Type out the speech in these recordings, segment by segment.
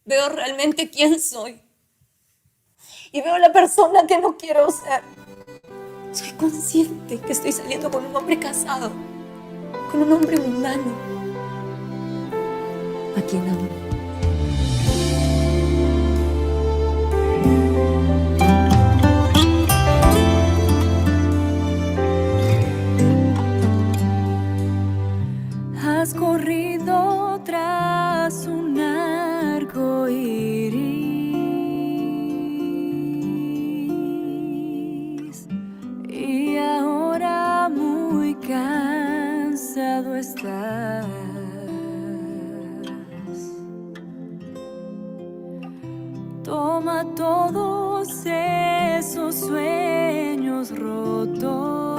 Veo realmente quién soy. Y veo la persona que no quiero ser. Soy consciente que estoy saliendo con un hombre casado, con un hombre mundano, a quien amo. Has corrido tras un arco iris y ahora muy cansado estás. Toma todos esos sueños rotos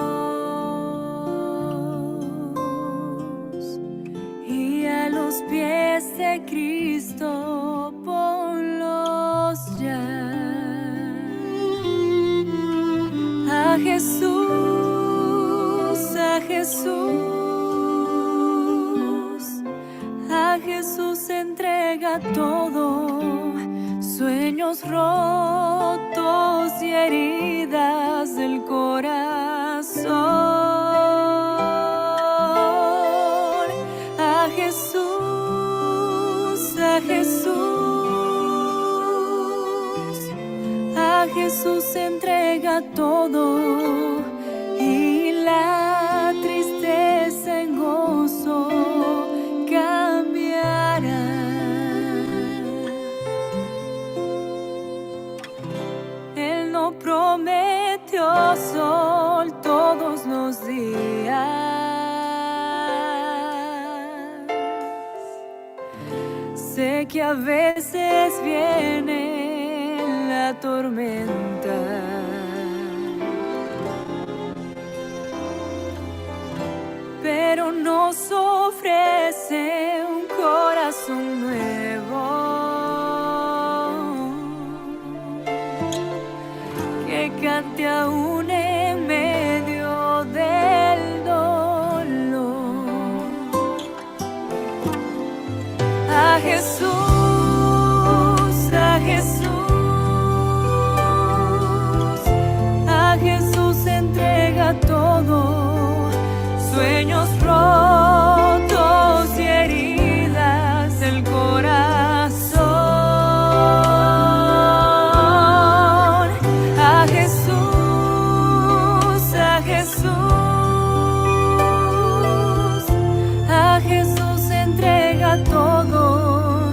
y a los pies de Cristo ponlos ya. A Jesús, a Jesús, a Jesús entrega todo, sueños rotos y heridas del corazón. A Jesús, a Jesús, a Jesús entrega todo y la tristeza en gozo cambiará. Él no prometió sol todos los días. Sé que a veces viene la tormenta. Pero nos ofrece un corazón nuevo que cante aún en medio del dolor. A Jesús, a Jesús, a Jesús entrega todo, sueños rotos y heridas del corazón. A Jesús, a Jesús, a Jesús entrega todo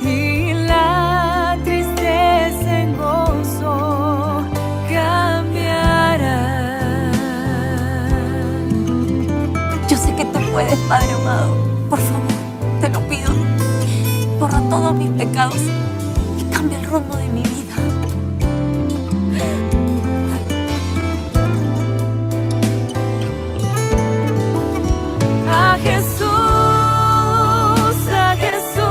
y la tristeza en gozo cambiará. Yo sé que tú puedes, Padre amado. Por favor, te lo pido. Borra todos mis pecados y cambia el rumbo de mi vida. A Jesús, a Jesús,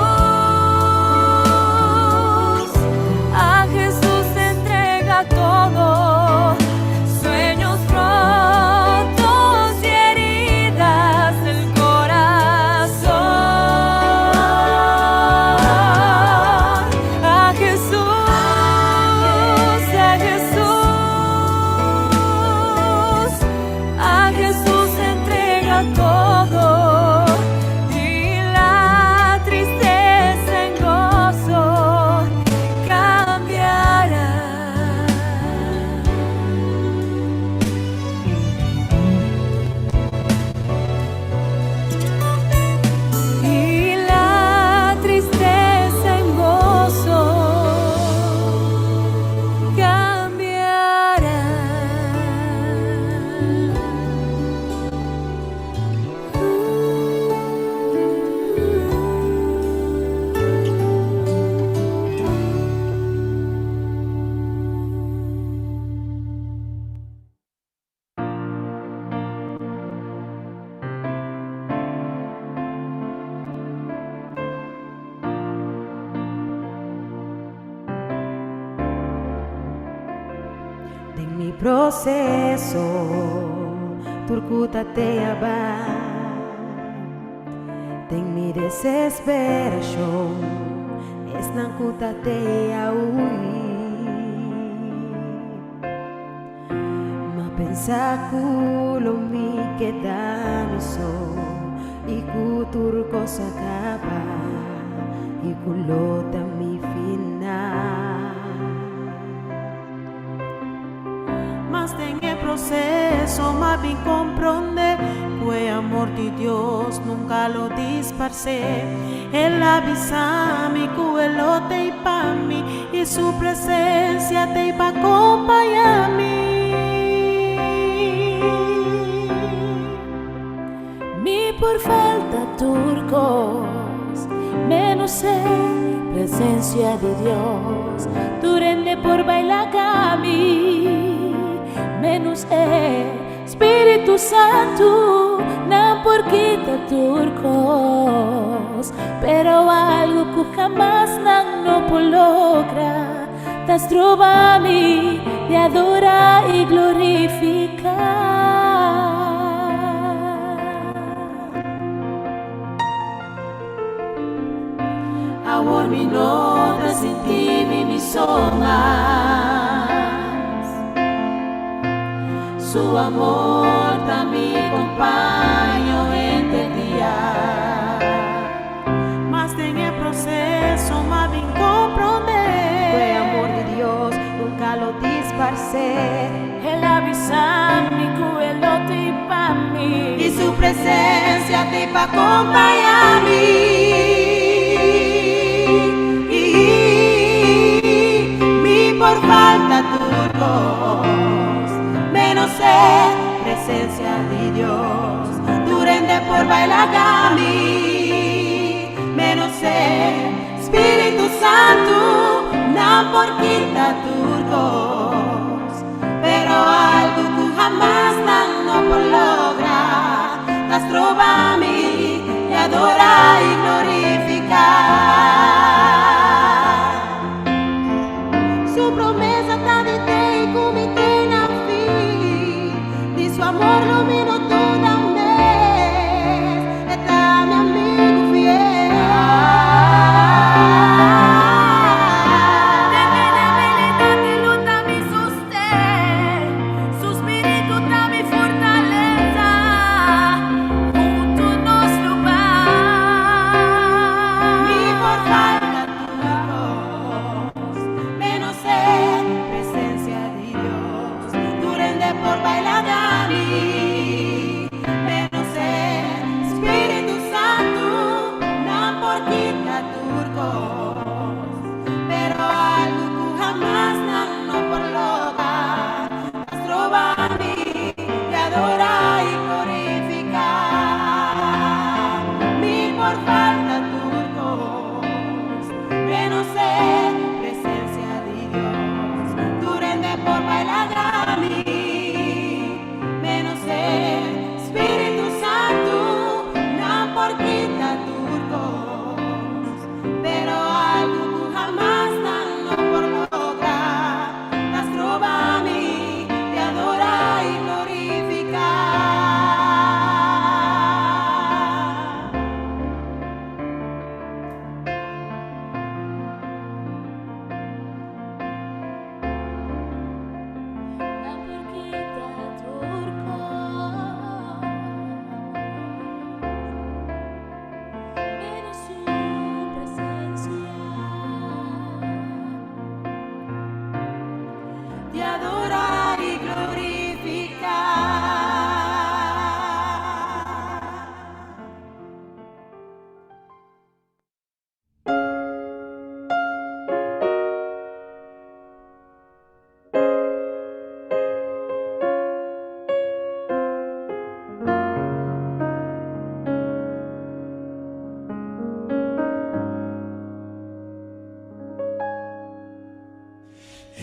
a Jesús entrega todo, sueños rotos y heridas del corazón. A Jesús, a Jesús, a Jesús entrega todo y la tristeza en gozo cambiará. Y la tristeza en gozo cambiará. Den mi proseso, tur ku ta teaba. Den mi desesperashon, Esnan ku ta te a hui. M'a pensa ku lo mi keda mi so i ku tur kos a kaba i ku lo ta mi final. Mas den e proseso m'a bin komprondé ku e amor di Dios nunka lo disparsé. El a bisa mi ku e lo t'ei pa mi i su presensia t'ei pa kompañá mi. Mi por falta tur kos, menos e presensia di Dios. Tur hende por baila ka mi, menos e Spiritu Santu. Nan por kita tur kos, pero algu ku hamas nan no por logra ta stroba mi di adorá i glorifiká. Awor mi no ta sinti mi mi so mas. Su amor ta mi kompaño henter dia. Mas den e proseso m'a bin komprondé. Ku e amor di Dios nunka lo disparsé. El a bisa mi ku e lo t'ei pa mi. I su presensia t'ei pa kompañá mi. Mi por falta tur kos, menos e presensia di Dios. Tur hende por baila mi, menos e Spiritu Santu. Nan por kita tur kos, pero algu ku hamas nan no por logra ta stroba mi di adorá i glorifiká. Su promesa ta di te i ku mi te na fin. Di su amor lo mi no duda mes. E ta mi amigu fiel. Den mi debilidat e lo ta mi sosten, su spiritu ta mi fortalesa, huntu nos lo bai. Mi por falta tur kos, menos e presensia di Dios. Tur hende por baila mi, menos e Spiritu Santu. Nan por kita tur kos, pero algu ku hamas nan no por logra ta stroba mi di adorá i glorifiká. Mi por falta tur kos, menos e presensia di Dios. Tur hende por baila mi, menos e Spiritu Santu. Nan por kita tur kos, pero algu ku hamas nan no por logra ta stroba mi di adorá i glorifiká. Nan por kita tur kos, menos su presensia. Di adorá i glorifiká.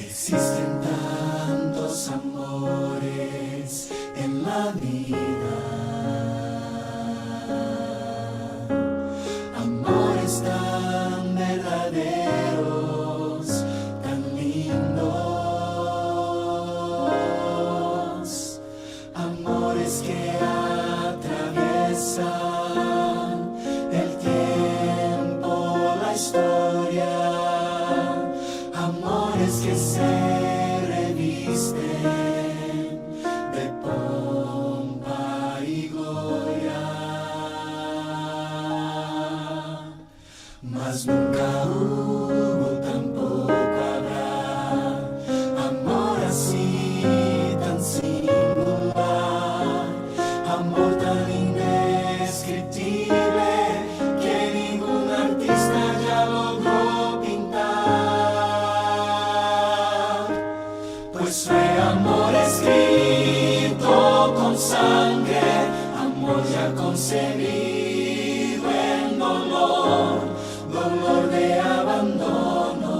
Existen tantos amores en la vida. Amores tan verdaderos, tan lindos. Amores que atraviesan el tiempo, la historia. Nunca hubo, tampoco habrá amor así tan singular, amor tan indescriptible que ningún artista ya logró pintar. Pues fue amor escrito con sangre, amor ya concebido en dolor, dolor de abandono,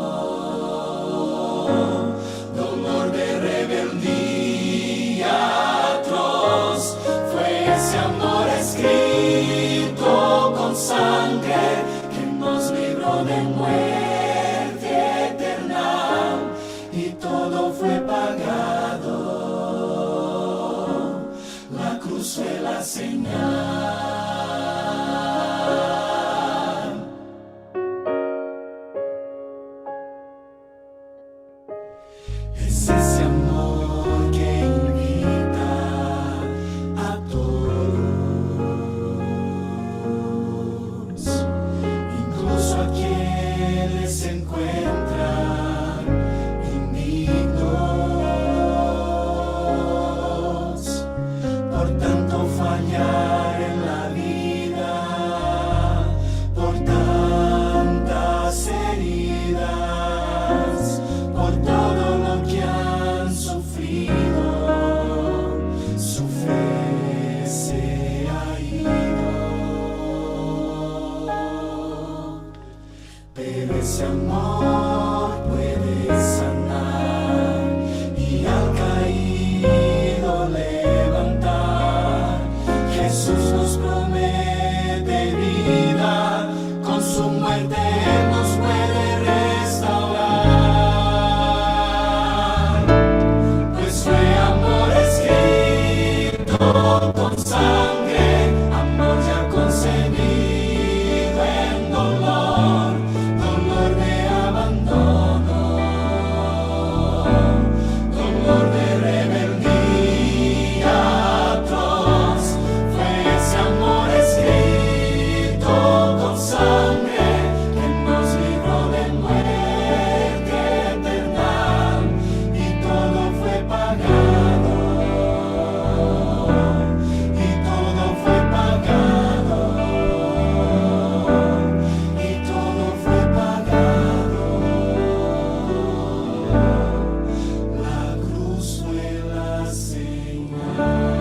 dolor de rebeldía atroz. Fue ese amor escrito con sangre que nos libró de muerte eterna y todo fue pagado. La cruz fue la señal. Es ese amor que invita a todos, incluso a quienes se encuentran indignos por tanto fallar en la vida, por tantas heridas, por todo lo que han sufrido, su fe se ha ido. Pero ese amor puede sanar y al caído levantar. Jesús nos promete vida, con su muerte Él nos puede restaurar. Pues fue amor escrito con sangre, amor ya concebido en dolor, dolor de abandono, dolor de rebeldía atroz. Fue ese amor escrito con sangre que nos libró de muerte eterna y todo fue pagado, y todo fue pagado, y todo fue pagado. La cruz fue la señal.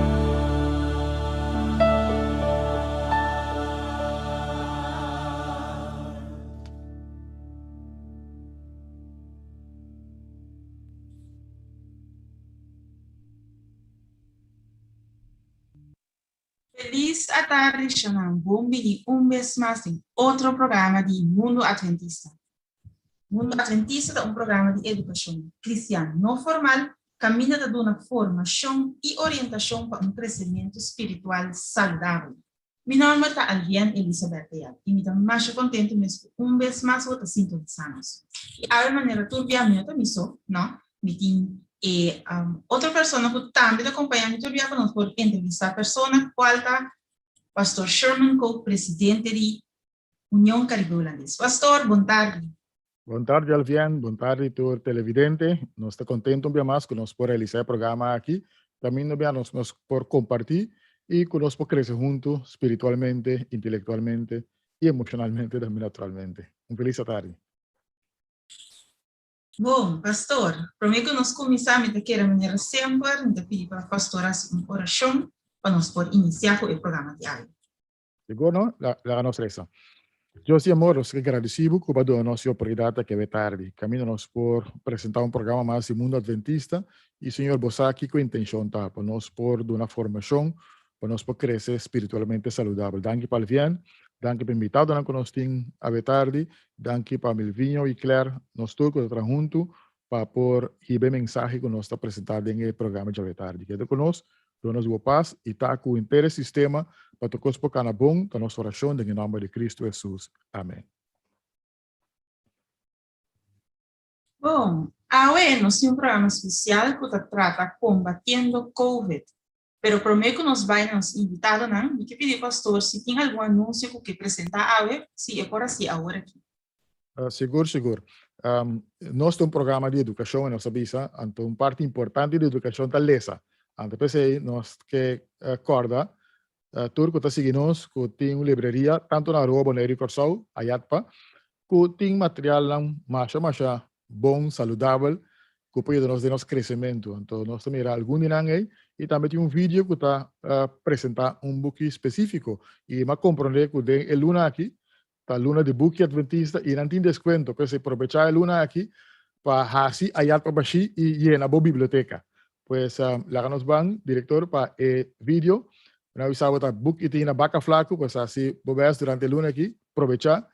Felis atardi, Shanan. Bon bini un bes mas den otro programa di Mundo Adventista. Mundo Adventista ta un programa di edukashon kristian no formal, kaminda ta duna formashon i orientashon pa un kresementu spiritual saludabel. Mi nòmber ta Alvien Elisabeth Deyal i mi ta masha kontentu mes ku un bes mas bo ta sintonisá nos. I awe manera tur bia mi no ta mi so, no, mi tin e otro persona ku tambe ta kompañá mi tur bia pa nos por entrevistá persona kual ta Pastor Sherman Kook, presidente di Union Caribe Hulandes. Pastor, bon tardi. Bon tardi Alvien, bon tardi tur televidente. Nos ta contento un bia mas cu nos por realisa e programa aki. Caminda bia nos nos por comparti y cu nos por crece hunto spiritualmente, intelectualmente y emocionalmente tambe naturalmente. Un feliz atardi. Bon, Pastor, prome cu nos cuminsa mi ta kere manera semper mi ta pidi pa Pastor haci un oracion pa nos por inicia cu e programa di awe. Sigur no? Laga nos resa. Dios di amor, nos ke gradisí bo ku bo a duna nos e oportunidat aki awe tardi, kaminda nos por presentá un programa mas di Mundo Adventista. I Señor, bo sa kiko e intenshon ta, pa nos por duna formashon, pa nos por krese spiritualmente saludabel. Danki pa Alvien, danki pa invitadonan ku nos tin awe tardi, danki pa Milvinho i Claire, nos tur ku ta traha huntu pa por hiba e mensahe ku nos ta presentá den e programa djawe tardi. Keda ku nos, duna nos bo pas i ta ku henter e sistema pa tur kos por kana bon, ta nos orashon den e nòmber di Kristu Hesus. Amen. Bon, awe nos tin un programa spesial ku ta trata Kombatiendo Covid. Pero promé ku nos bai na nos invitadonan, mi ke pidi pastor si tin algun anunsio ku ke presentá awe, si e por hasi awor aki. Sigur, sigur. Nos ta un programa di edukashon, nos a bisa, anto un parti importante di edukashon ta lesa. Anto p'esei nos ke kòrda tur ku ta sigui nos ku tin un libreria tantu na Aruba, Boneiru i Kòrsou, Ayatpa, ku tin materialnan masha masha bon, saludabel, ku por yuda nos den nos kresementu. Anto nos ta mira algun di nan ei i tambe tin un video ku ta presentá un buki spesífiko. I mi a komprondé ku den e luna aki Ta luna di buki adventista i nan tin deskuento, p'esei probechá e luna aki pa hasi ayat pa bashí i yena bo biblioteka. Pues laga nos ban, direktor, pa e video. Mi a bisa bo ta buki tin na baka flaku, pues hasi bo bes durante e luna aki, probechá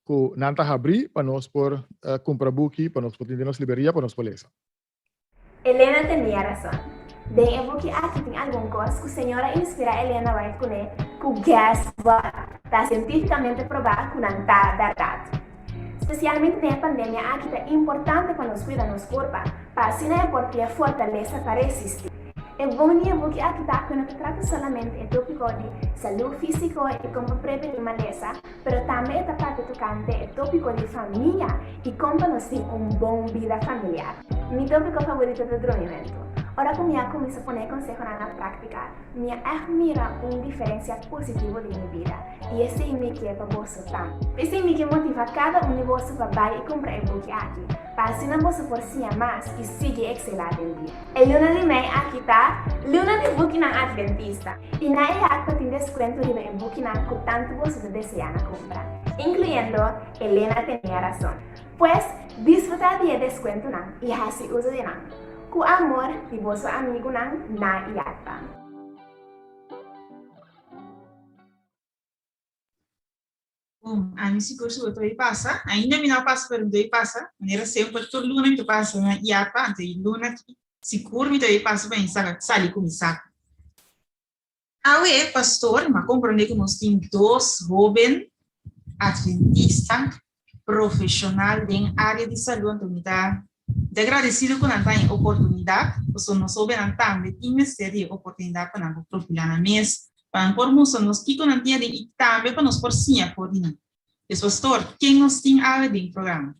ku nan ta habrí pa nos por kumpra buki, pa nos por tin den nos libreria pa nos por lesa. Elena tenia rason. Den e buki aki tin algun kos ku Señor a inspirá Elena White kuné ku guess what? Ta sientífikamente probá ku nan ta bèrdat. Spesialmente den e pandemia aki ta importante pa nos kuida nos kurpa pa asina e por pia fortalesa pa resistí. E bon di e buki aki ta ku no ta trata solamente e tópiko di salú físiko i kon pa prevení malesa, Pero tambe e ta papia tokante e tópiko di famia i kon pa nos tin un bon bida familiar. Mi tópiko favorito ta dromimentu. Ora ku mi a kuminsá pone e konsehonan na práktika, mi a ègt mira un diferensia positivo den mi bida, i esei mi ke pa boso tambe. P'esei mi ke motivá kada un di boso pa bai i kumpra e buki aki, pa asina boso por siña mas i sigui ekselá den bida. E luna di mei aki ta Luna di Bukinan Adventista! I na e akto tin deskuento riba e bukinan ku tantu boso ta deseá na kumpra, inkluyendo Elena Tenía Razón. Pues, disfrutá di e deskuentonan i hasi uso di nan. Ku amor di boso amigunan na IATPA. Bon, ami sigur sigur ta bay pasa. Ainda mi no a pasa, pero mi ta bay pasa. Manera semper tur luna mi ta pasa na IAPA, anto e luna aki sigur mi ta bay pasa pa mi sali ku mi saku. Awe, pastor, mi a komprondé ku nos tin dos hóben adventista profeshonal den área di salú, anto mi ta mi ta agradesido ku nan ta haña e oportunidat, pasobra nos hóbennan tambe tin mester di e oportunidat pa nan por profilá nan mes, pa nan por mustra nos kiko nan tin aden i tambe pa nos por siña for di nan. Pues pastor, ken nos tin awe den programa?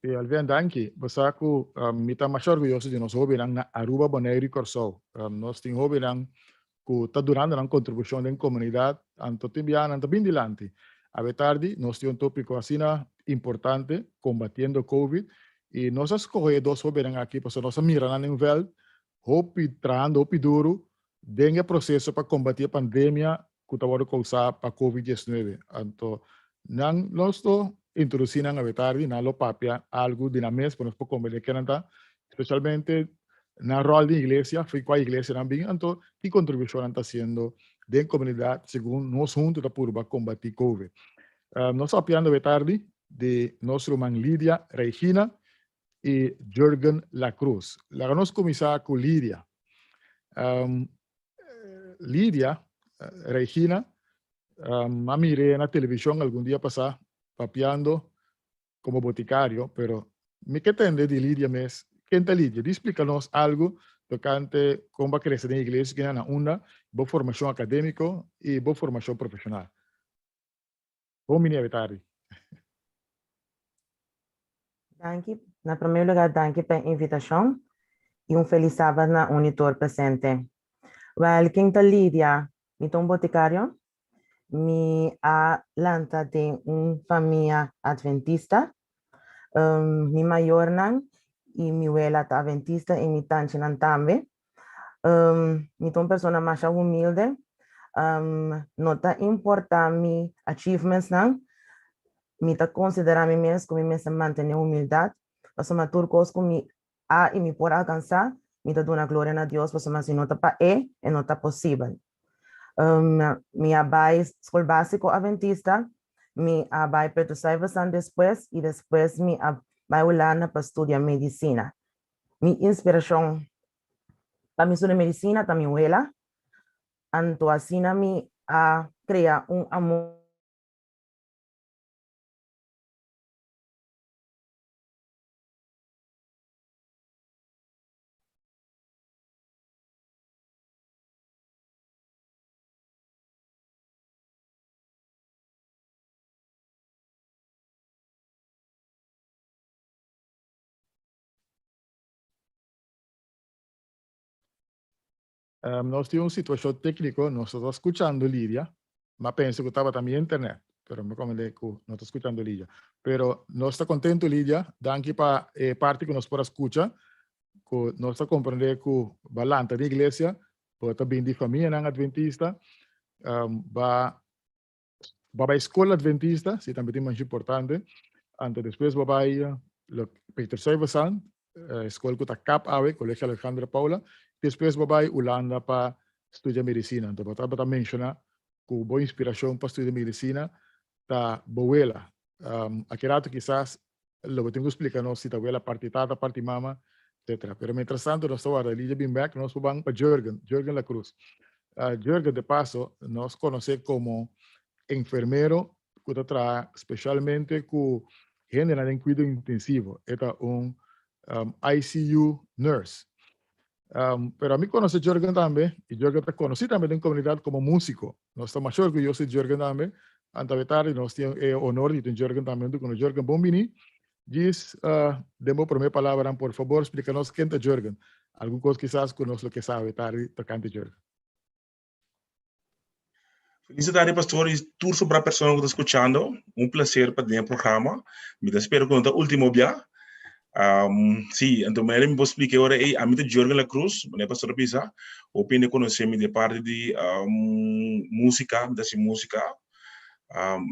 Sí, Alvin, danki. Bo sa ku mi ta masha orguyoso di nos hóbennan na Aruba, Boneiru i Kòrsou. Nos tin hóbennan ku ta durando nan kontribushon den komunidat, anto tin biaha nan ta bin dilanti. Awe tardi nos tin un tópiko asina importante, kombatiendo Covid, i nos a skohe e dos hóbennan aki pasobra nos a mira nan den vèlt hopi trahando hopi duru den e proseso pa kombatí e pandemia ku ta wòrdu kousá pa Covid 19. Anto nan nos lo introdusí nan awe tardi, nan lo papia algu di nan mes pa nos por komprendé ke nan ta, spesialmente nan ròl den iglesia, for kua iglesia nan bin, anto ki kontribushon nan ta hasiendo den komunidat segun nos huntu ta purba kombatí Covid. Nos ta papiando awe tardi di nos ruman Lidia Regina i Jurgen La Cruz. Laga nos kuminsá ku Lidia. Lidia Regina, a mir'é na televishon algun dia pasá papiando komo botikario, pero mi ke tende di Lidia mes. Ken ta Lidia? Di splika nos algu tokante kon bo a krese den iglesia kinan na unda, bo formashon akadémiko i bo formashon profeshonal. Bon bini awe tardi. Danki. Na promé lugá danki pa e invitashon i un felis sabat na un i tur presente. Wèl, ken ta Lidia? Mi ta un botikario. Mi a lanta den un famia adventista. Mi mayornan i mi wela ta adventista i mi tanchinan tambe. Mi ta un persona masha humilde. No ta importa mi achievementsnan, mi ta konsiderá mi mes ku mi mester mantené humildat, pasobra tur kos ku mi a i mi por alkansá, mi ta duna gloria na Dios, pasobra si no ta pa E, e no ta posibel. Mi a bai skol básiko adventista, mi a bai Petrus Stuyvesant despues i despues mi a bai Hulanda pa studia medisina. Mi inspirashon pa mi studia medisina ta mi wela, anto asina mi a krea un amor. Nos tin un situashon tékniko, nos no ta skuchando Lidia. M'a pensa ku tabata mi internet, pero mi komprendé ku no ta skuchando Lidia. Pero nos ta kontentu Lidia, danki pa e parti ku nos por a skucha, ku nos ta komprendé ku bo a lanta den iglesia, bo ta bin di famianan adventista, bo a bai skol adventista, si tambe tin masha importante, anto despues bo a bai Peter Stuyvesant, skol ku ta kap awe, Colegio Alejandro Paula, despues bo a bai Hulanda pa studia medisina. Anto bo tabata menshoná ku bo inspirashon pa studia medisina ta bo wela. Aki rato kisas lo bo tin ku splika nos si ta wela parti tata, parti mama, etcetera. Pero mientras tanto nos ta warda Lidia bin bek, nos por ban pa Jurgen, Jurgen La Cruz. Jurgen de paso nos konosé komo enfermero ku ta traha spesialmente ku hendenan den kuido intensivo. E ta un ICU nurse. Pero ami konosé Jurgen tambe i Jurgen ta konosí tambe den komunidat komo músiko. Nos ta masha orguyoso di Jurgen tambe. Anta awe tardi nos tin e honor di tin Jurgen tambe huntu ku nos. Jurgen, bon bini. Djis den bo promé palabranan por fabor splika nos ken ta Jurgen. Algun kos kisas ku nos lo ke sa awe tardi tokante Jurgen. Feliz tarde, pastor, y tur sobra persona ku ta skuchando. Un placer pa den e programa. Mi ta spera ku no ta último bia. Sí, anto manera mi por splika e ora ei, ami ta Jurgen La Cruz, manera pastor a bisa. Hopi hende konosé mi de parti di músika, mi ta hasi músika.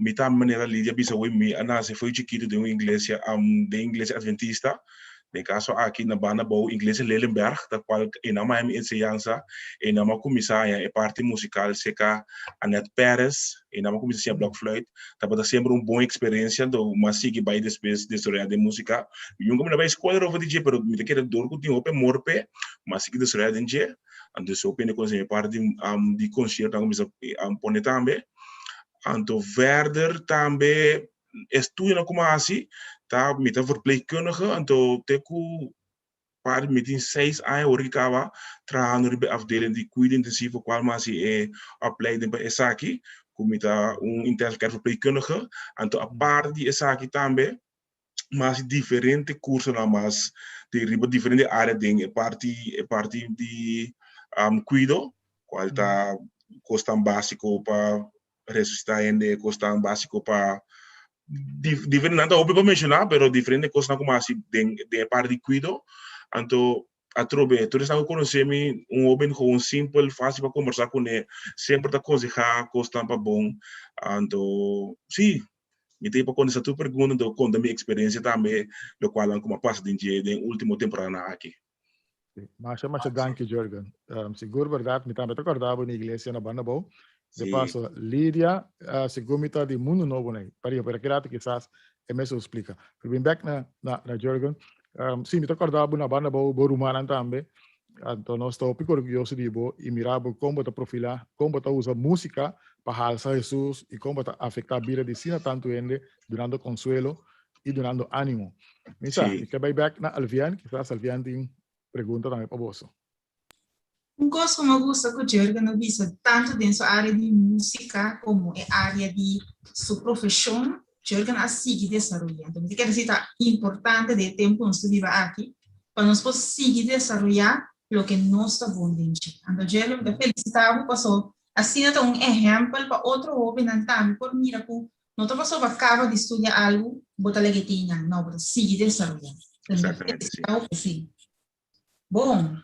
Mi ta manera Lidia a bisa hoy, mi a nase fo'i chikitu den un iglesia, den iglesia adventista, den kaso aki na banda bou iglesia Lelenberg, ta kual einan mi a haña mi enseñansa, einan mi a kuminsá haña e parti musikal serka Annette Perez, einan mi a kuminsá siña blokfluit, tabata semper un bon eksperensia, anto mi a sigui bai despues desaroyá den músika. Mi nunka mi no bai skol erover di dje, pero mi ta kere dor ku tin hopi amor p'e, mi a sigui desaroyá den dje. Anto so pende konosé mi parti di konsierto a kuminsá pone tambe. Anto verder tambe estudio ku mi a hasi ta mi ta verpleegkundige anto te ku par mi tin seis aña awor ki kaba trahando riba e afdeling di kuido intensivo kual mi a hasi e opleiding pa esaki ku mi ta un intensive care verpleegkundige. Anto aparte di esaki tambe mas diferente cursonan mas di riba diferente área den e parti e parti di cuido cual ta cosnan básico pa resucita hende, cosnan básico pa diferente nan ta hopi pa menciona pero diferente cosnan cu mi a haci den den e parti di cuido anto atrobe tur esnan cu conoce mi un hoben gewoon simpel fácil pa combersa cune semper ta conseha cosnan pa bon anto si Mi ta pa kontestá tur pregunta, anto konta mi eksperensia tambe, lokualnan ku mi a pasa den dje den último temporadanan aki. Masha, masha danki, Jurgen. Sigur bèrdat, mi tambe ta kòrda bo na iglesia na Banda Bou. De paso, Lidia, segun mi ta di Mundu Nobo nei. Pariba, pero aki rato kisas e mes lo splika. Pero bin bèk na na Jurgen. Si, mi ta kòrda bo na Banda Bou, bo rumannan tambe. Anto nos ta hopi orguyoso di bo i mira bo kon bo ta profilá, kon bo ta usa músika pa halsa Hesus i kon bo ta afektá bida di asina tantu hende dunando konsuelo i dunando ánimo. Mi sa, mi ke bai bèk na Alvian, kisas Alvian tin pregunta tambe pa boso. Un kos ku mi a gusta ku Jurgen a bisa tantu den su área di músika komo e área di su profeshon, Jurgen a sigui desaroyá. Anto mi ta kere si ta importante den e tempu ku nos ta biba aki pa nos por sigui desaroyá loke nos ta bon den dje. Anto Jurgen mi ta felisitá bo paso asina ta un ehèmpel pa otro hóbennan tambe por mira ku no ta pasobra kaba di studia algu bo ta lege tin nan, no, bo ta sigui desaroyá. Mi ta felisitá bo p'esei. Bon,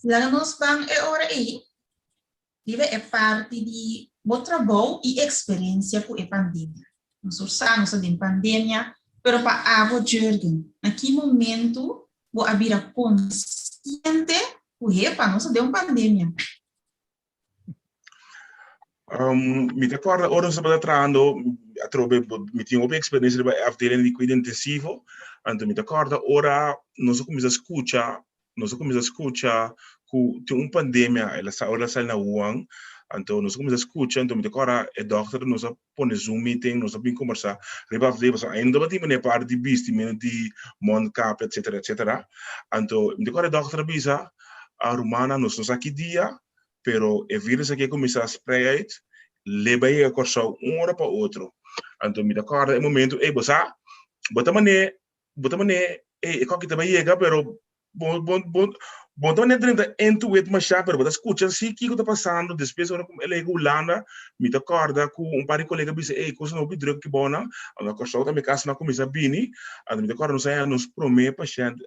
laga nos ban e ora ei riba e parti di bo trabou i eksperensia ku e pandemia. Nos tur sa nos ta den pandemia, pero pa abo Jurgen, na ki momentu bo a bira konsiente ku hepa nos ta den un pandemia? Mi ta kòrda ora nos tabata trahando, atrobe mi tin hopi eksperensia riba e afdeling di kuido intensivo, anto mi ta kòrda ora nos a kuminsá skucha nos a kuminsá skucha ku tin un pandemia, el a sa ora el a sali na Wuhan, anto nos a kuminsá skucha, anto mi ta kòrda e dòkter nos a pone Zoom meeting, nos a bin kombersá riba afdeling, pasobra ainda no tabatin manera parti di bistimentu di mondkap etsetera etsetera, anto mi ta kòrda e dòkter a bisa, Rumannan nos no sa ki dia, pero e virus aki a kuminsá sprei uit, leba yega Kòrsou un ora pa otro, anto mi ta kòrda e momentu ei, bo sa, bo ta manera bo ta manera ey e koki ta bai yega pero bo bo bo Bo ta manera drenta into it mashá, pero bo ta skucha si kiko ta pasando. Despues ora ku mi a lei ku Hulanda, mi ta kòrda ku un par di kolega bisa, ey, kosnan hopi drùk aki bou nan. Anto na Kòrsou tambe kasonan a kuminsá bini. Anto mi ta kòrda nos a haña nos promé pashènt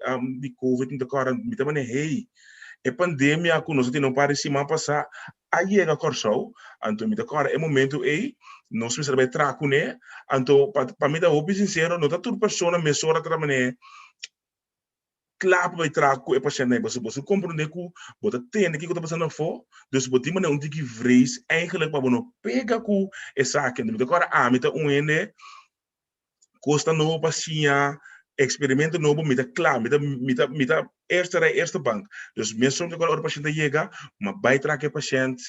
di covid, mi ta kòrda, mi ta manera, hey, e pandemia ku nos a tene un par di siman pasá a yega Kòrsou. Anto mi ta kòrda e momentu ei, nos mester a bai traha kuné. Anto pa mi ta hopi sinsero, no ta tur persona mesora ta manera kla pa bai traha ku e pashèntnan ei, pasobra bo su komprondé ku bo ta tende kiko ta pasando afó, dus bo tin manera un tiki vrees eigenlijk pa bo no pega ku esaki. Anto mi ta kòrda ami ta un hende kos ta nobo pa siña, eksperimento nobo mi ta kla, mi ta mi ta mi ta eerste rij eerste bank. Dus mesun mi ta kòrda ora pashènt a yega, mi a bai traha ku e pashènt,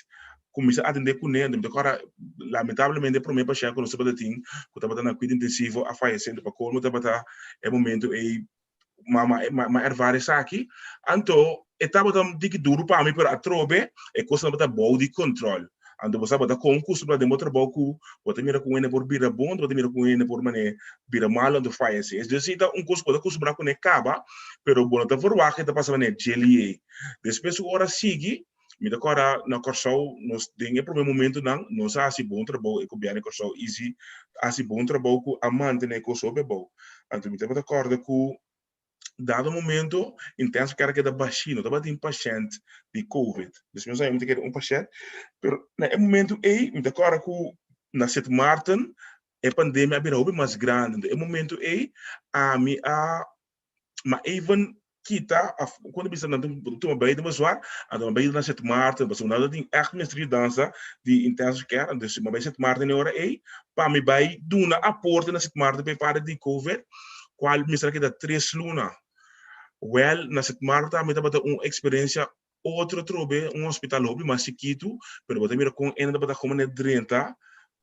kuminsá atendé kuné, anto mi ta kòrda lamentablemente e promé pashènt ku nos tabata tin ku tabata na kuido intensivo a fayesé, anto pa kolmo tabata e momento ei ma ma ma ervara esaki, anto e tabata un tiki duru pa mi pero atrobe e kosnan tabata bou di kòntròl. Anto bo sa bo ta kon kustumbrá den bo trabou ku bo ta mira ku un hende por bira bon, bo ta mira ku un hende por manera bira malu anto fayesé. Es desi ta un kos ku bo ta kustumbrá kuné kaba, pero bo no ta verwagt e ta pasa manera djelié. Despues ku ora sigui, Mi ta kòrda na Kòrsou nos den e promé momentunan nos a hasi bon trabou, e gobièrnu di Kòrsou easy a hasi bon trabou ku a mantené e kos hopi abou. Anto mi tabata kòrda ku dado momento intensive care a keda bashí, no tabatin pashènt di covid. Dus mi no sa mi ta kere un pashènt, pero na e momento ei mi ta kòrda ku na Sint Maarten e pandemia a bira hopi mas grandi. Anto e momento ei ami a Ma even kita of kon ta bisa nan tuma beide bezwaar, anto nan bai na Sint Maarten pasobra nan ta tin ègt mester yudansa di intensive care, dus mi a bai Sint Maarten e ora ei pa mi bai duna aporte na Sint Maarten pa e parti di covid kual mester a keda tres luna. Wèl na Sint Maarten tambe tabata un eksperensia Otro atrobe un hospital hopi mas chikitu, pero bo ta mira kon hende tabata komo na drenta,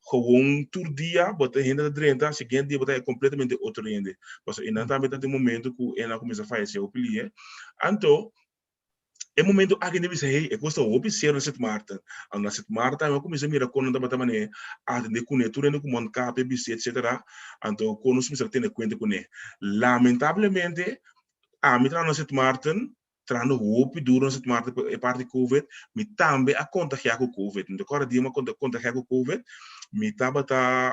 gewoon tur dia bo ta hende ta drenta, siguiente dia bo ta completamente otro hende. Pasobra einan tambe ta tin momento ku hende a kuminsá fayesé hopi lihe. Anto, e momento aki nan bisa, hey, e kos ta hopi serio na Sint Maarten. Anto na Sint Maarten tambe bo kuminsá mira kon nan tabata manera atendé kuné, tur hende ku mondkapje bisti etcetera. Anto kon nos mester tene kuenta kuné. Lamentablemente, ami traha na Sint Maarten, trahando hopi duro na Sint Maarten pa e parti covid, mi tambe a kontagiá ku covid. Mi ta kòrda dia mi a kontagiá ku covid, mi tabata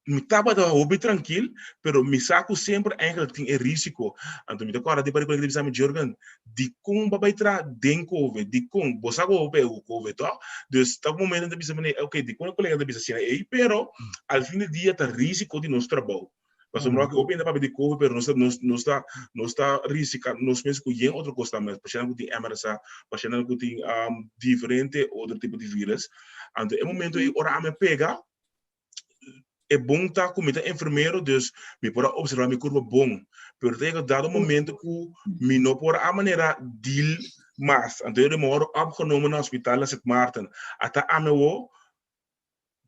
mi tabata hopi trankil, pero mi sa ku semper eigenlijk tin e risiko. Anto mi ta kòrda di parti kolega ta bisa mi, Jurgen, dikon bo a bai traha den covid? Dikon? Bo sa ku bo pega ku covid tòg? Dus ta un momento mi ta bisa manera, oke, dikon e kolega ta bisa asina ei? Pero al fin di dia ta risiko di nos trabou. Pasobra no hopi hende papia di covid pero nos ta nos nos ta nos ta risika nos mes ku yen otro kos tambe. Pashèntnan ku tin MRSA, pashèntnan ku tin diferente otro tipo di virus. Anto e momento ei ora ami a pega, e bon ta ku mi ta enfermero dus mi por a observa mi kurpa bon. Pero ta yega dado momento ku mi no por a manera deal mas. Anto yo mi a wòrdu opgenomen na hospital na Sint Maarten. Ata ami awor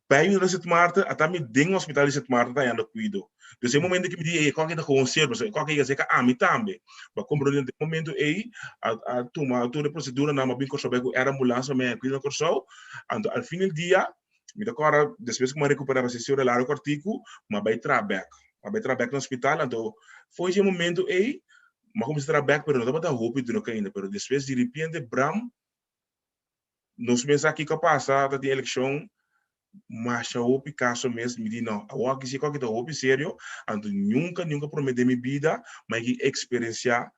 Bij mi na Sint Maarten, ata mi den hospital di Sint Maarten ta hañando kuido. Dus e momento ku mi di, ey, e kòke ta gewoon serio, pasobra e kòke yega serka ami tambe. Bo a komprondé den e momento ey, a a tuma tur e proseduranan, mi a bin Kòrsou bai ku air ambulans pa mi haña kuido na Kòrsou. Anto al fin del dia, mi ta kòrda despues ku mi a rekuperá pa sesi ora largu kòrtiku, mi a bai traha bèk. Mi a bai traha bèk na hospital, anto for dje momento ey, mi a kuminsá traha bèk, pero no tabata hopi drùk ainda. Pero despues diripiente bram, Nos mes sa kiko a pasa ta tin elekshon masha hopi kaso mes mi di no awor aki si ku aki ta hopi serio anto nunka nunka prome den mi bida mi a ki eksperensiá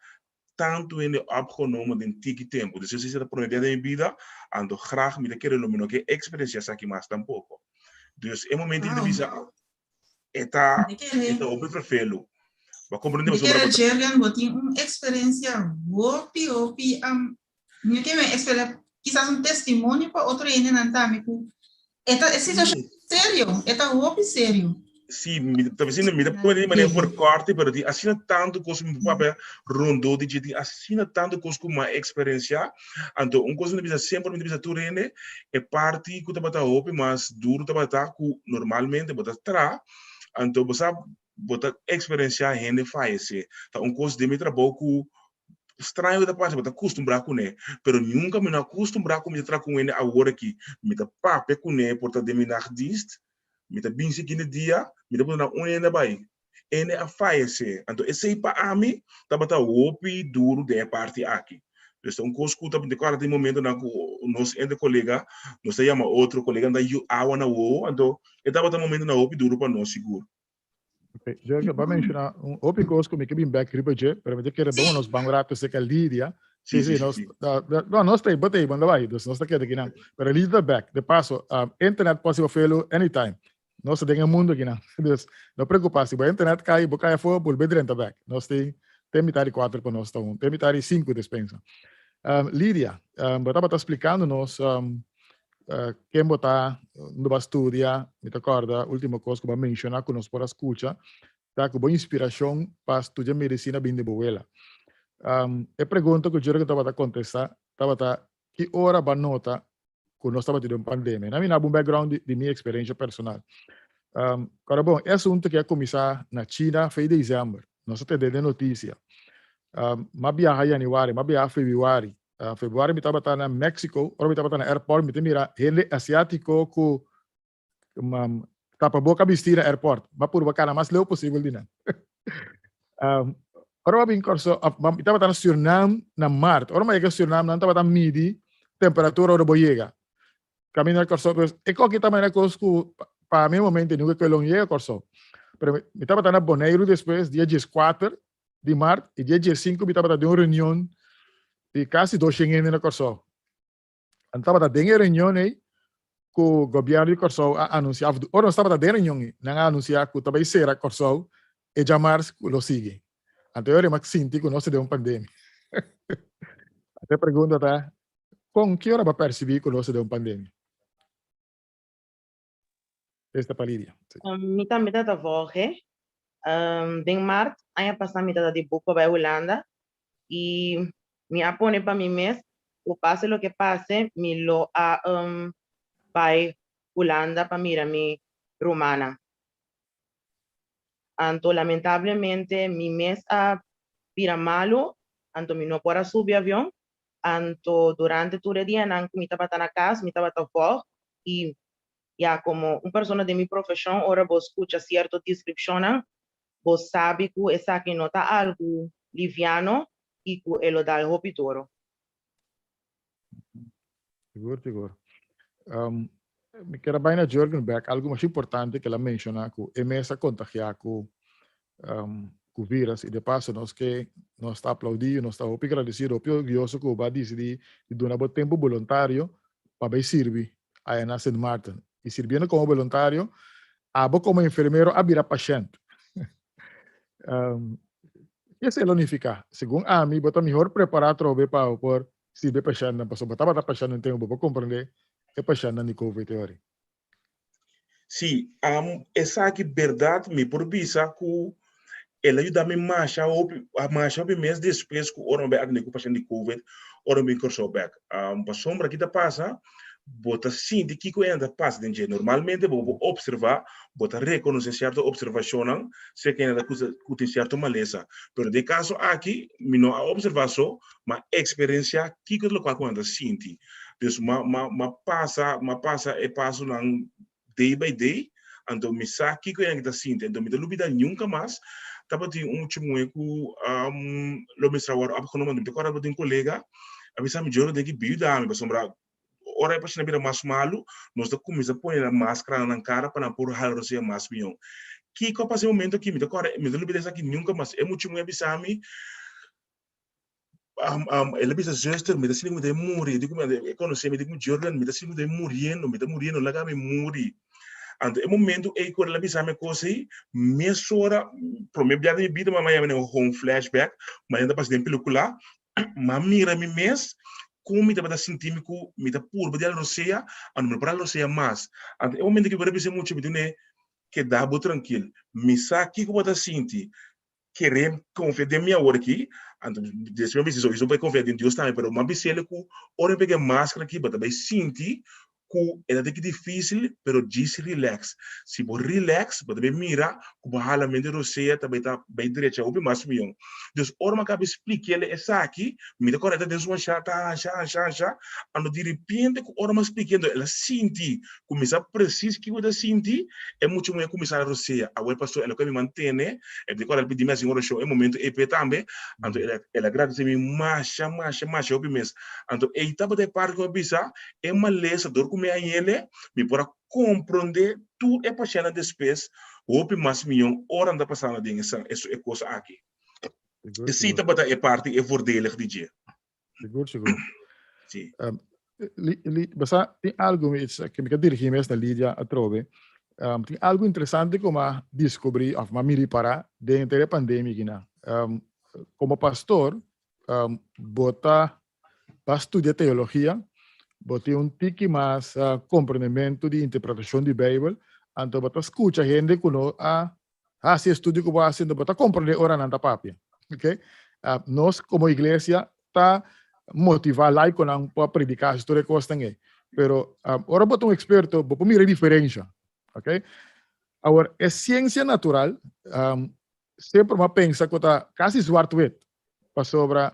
tantu hende opgenomen den tiki tempu dus esei ta prome bia den mi bida anto grag mi ta kere lo mi no ke eksperensiá esaki mas tampoko dus e momento mi ta bisa e ta e ta hopi ferfelu bo a komprende Mi kere Jergen bo tin un eksperensia hopi hopi Mi ke men espera kisas un testimonio pa otro hendenan tambe ku e ta e situashon serio, e ta hopi serio. Sí, mi ta diciendo, mi ta pone di manera verkorte, pero tin asina tantu kos ku mi por papia rondó di dje, tin asina tantu kos ku mi a eksperensiá. Anto un kos mi ta bisa semper, mi ta bisa tur hende, e parti ku tabata hopi mas duru tabata ku normalmente bo ta traha, anto bo sa bo ta eksperensiá hende fayesé. Ta un kos den mi trabou ku Straño ta parse, bo ta kustumbrá kuné, pero nunka mi no a kustumbrá ku mi ta traha ku un hende awor aki. Mi ta papia kuné por ta den mi nachtdienst, mi ta bin siguiente dia, mi ta puntra nan un hende a bai, hende a fayesé. Anto esei pa ami tabata hopi duru den e parti aki. Dus ta un kos ku ta kòrda tin momentonan ku nos entre kolega nos ta yama otro kolega nan ta yu awa na wowo anto e tabata momentonan hopi duru pa nos sigur. Ok, Jurgen, bo a menshoná un hopi kos ku mi ke bin bèk riba dje, pero mi ta kere bon nos ban un rato serka Lidia. Sí, sí, nos, no, nos ta ei, bo ta ei, bo no ta bai, dus nos ta keda akinan. Pero Lidia ta bèk. De paso, internet por hasi bo felu anytime. Nos ta den e mundo akinan. Dus, no preocupa, si bo internet kai, bo kai afó, bolbe drenta bek. Nos tin te mitad di cuatro pa nos ta un, te mitad di cinco despensa. Lidia, bo tabata splicando nos ken bo ta, unda bo a studia, mi ta corda ultimo cos cu bo a menciona cu nos por a scucha, ta cu bo inspiracion pa studia medicina bin di bo wela. E pregunta cu Jurgen tabata contesta tabata ki ora bo a nota ku nos tabata den un pandemia. Na mi na un background di, di mi experiencia personal. Kora bon, e asunto ke a kuminsá na China fei december. Nos a tende den noticia. M'a biaha januari, m'a biaha februari. Februari mi tabata na Mexico, ora mi tabata na airport mi ta mira hende asiatiko ku tapaboka bisti na airport. M'a purba kana mas leu posibel di nan. Ora m'a bin Kòrsou, mi tabata na Surinam na mart. Ora m'a yega Surinam nan tabata midi temperatura ora bo yega. Kaminda na Kòrsou, pues e koki ta manera kos ku pa mi momento nunka ke long yega Kòrsou. Pero mi tabata na Boneiru despues dia dieskuater di mart i dia diesinku mi tabata den un reunion di kasi doshen hende na Kòrsou. Nan tabata den e reunion ei ku gobièrnu di Kòrsou a anunsiá, òf ora nos tabata den e reunion ei, nan a anunsiá ku ta bai sera Kòrsou e djamars ku lo sigui. Anto e ora mi a sinti ku nos ta den un pandemia. Anto e pregunta ta, kon ki ora bo a persibí ku nos ta den un pandemia? Esta pa Lidia. Mi tambe ta ta volg e. Den mart aña pasá mi ta ta di buk pa bai Hulanda i mi a pone pa mi mes ku pase loke pase mi lo a bai Hulanda pa mira mi rumannan. Anto lamentablemente mi mes a bira malu anto mi no por a subi avion anto durante tur e dianan ku mi tabata na kas mi tabata volg i ya komo un persona den mi profeshon ora bo skucha sierto deskripshonnan bo sabi ku esaki no ta algu liviano i ku e lo dal hopi duro. Sigur, sigur. Mi kier a bai na Jurgen bek, algu masha importante ku el a menshoná ku e mes a kontagiá ku ku virus i de paso nos ke nos ta aplaudí, nos ta hopi gradesido, hopi orguyoso ku bo a disidí di duna bo tempu boluntario pa bai sirbi aya na Sint Maarten. I sirbiendo komo boluntario, abo komo enfermero a bira pashènt. Ke esei lo nifiká? Segun ami, bo ta mihor prepará atrobe pa bo por sirbi e pashèntnan, pasobra bo tabata pashènt un tempu, bo por komprendé e pashèntnan di covid e ora. Sí, esaki berdad mi por bisa ku el a yuda mi masha hopi, masha hopi mes despues ku ora mi bai atende ku pashent di covid, ora mi bin Kòrsou bèk. Pasobra ki ta pasa, bo ta sinti kiko e ta pasa den dje. Normalmente bo por opservá, bo ta rekonosé sierto opservashonnan, sea ku hende ta ku tin sierto malesa. Pero den e kaso aki mi no a opservá so, m'a eksperensiá kiko ta lokual ku nan ta sinti. Dus m'a m'a m'a pasa m'a pasa e pasonan day by day, anto mi sa kiko e ta sinti. Anto mi ta lubida nunka mas tabatin un mucha muhé ku lo mester a wòrdu opgenomen. Mi ta kòrda tabatin un kolega a bisa mi, Joro, den ki biuda mi pasobra ora e pashent a bira mas malu, nos ta kuminsá pone nan maskara na nan kara pa nan por hala rosea mas mihó. Kiko a pasa e momento aki? Mi ta kòrda, mi ta lubida esaki nunka mas. E mucha muhé a bisa mi, el a bisa, Zuster, mi ta sinti ku mi ta muri. E di ku mi, e konosé mi, e di ku mi, Jurgen, mi ta sinti ku mi ta muriendo, mi ta muriendo, laga mi muri. Anto e momento ei ku el a bisa mi e kos ei, mesora, promé bia den mi bida mi a yama un flashback, manera ta pasa den pelikula, m'a mira mi mes kon mi tabata sinti mi ku mi ta purba di al rosea, anto mi no por al rosea mas. Anto e momento ku mi por a bisa e mucha, mi dun'é, Keda bo trankil, mi sa kiko bo ta sinti, kere konfia den mi awor aki, anto despues mi a bisa, so, mi bai konfia den Dios tambe, pero mi a bis'el ku ora mi pega e maskara aki, bo ta bai sinti. ku e ta tiki difísil, pero djis relax. Si bo relax, bo ta bai mira ku bo halamentu di rosea ta bai ta bai drecha hopi mas mion. Dus ora mi a kaba splik'el esaki, mi ta kòrda e ta den su ansha, ta ansha, ansha, ansha, anto diripiente ku ora mi a splik'é, anto el a sinti ku mi sa presis kiko e ta sinti, e mucha muhé kuminsá hala rosea. Awor pastor, e loke mi mantene, e ta kòrda el pidi mi hasi un orashon e momento ei p'e tambe, anto el a gradisé mi masha, masha, masha hopi mes. Anto ei tabata e parti ku mi a bisa, E malesa dor ku mi a yele, mi por a komprondé tur e pashèntnan despues hopi mas mion ora nan ta pasando den e kos aki. Esei tabata e parti e voordelig di dje. Sigur, sigur. Si. Li, li, basa, tin algo mi, ke mi ka dirigí mes na Lidia atrobe. Tin algo interesante ku m'a diskubrí òf m'a miri pará den henter e pandemia kinan. Komo pastor, bo ta pa studia teologia, bo tin un tiki mas komprendementu di interpretashon di Beibel, anto bo ta skucha hende ku no a hasi e studio ku bo a hasi, anto bo ta komprendé ora nan ta papia. Ok? Nos komo iglesia ta motivá laikonan pa prediká hasi tur e kosnan ei. Pero ora bo ta un eksperto, bo por mira e diferensha. Ok? Awor, e siensia natural semper bo a pensa ku ta kasi zwart-wit, pasobra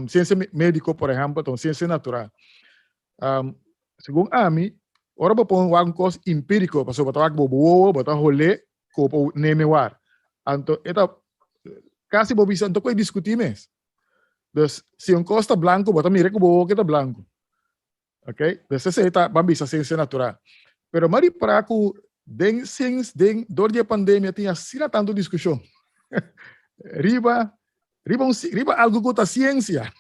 siensia médiko, por ehèmpel, ta un siensia natural. Segun ami, ora bo pon wak un kos empíriko, pasobra bo ta wak bo wowo, bo ta holé ku bo por neme war. Anto e ta kasi bo bisa, anto ku e diskutí mes. Dus, si un kos ta blanku, bo ta mira ku bo wowo ke ta blanku. Ok, dus esei ta ban bisa siensia natural. Pero m'a ripará ku den siens den dor di e pandemia tin asina tantu diskushon riba riba un riba algu ku ta siensia.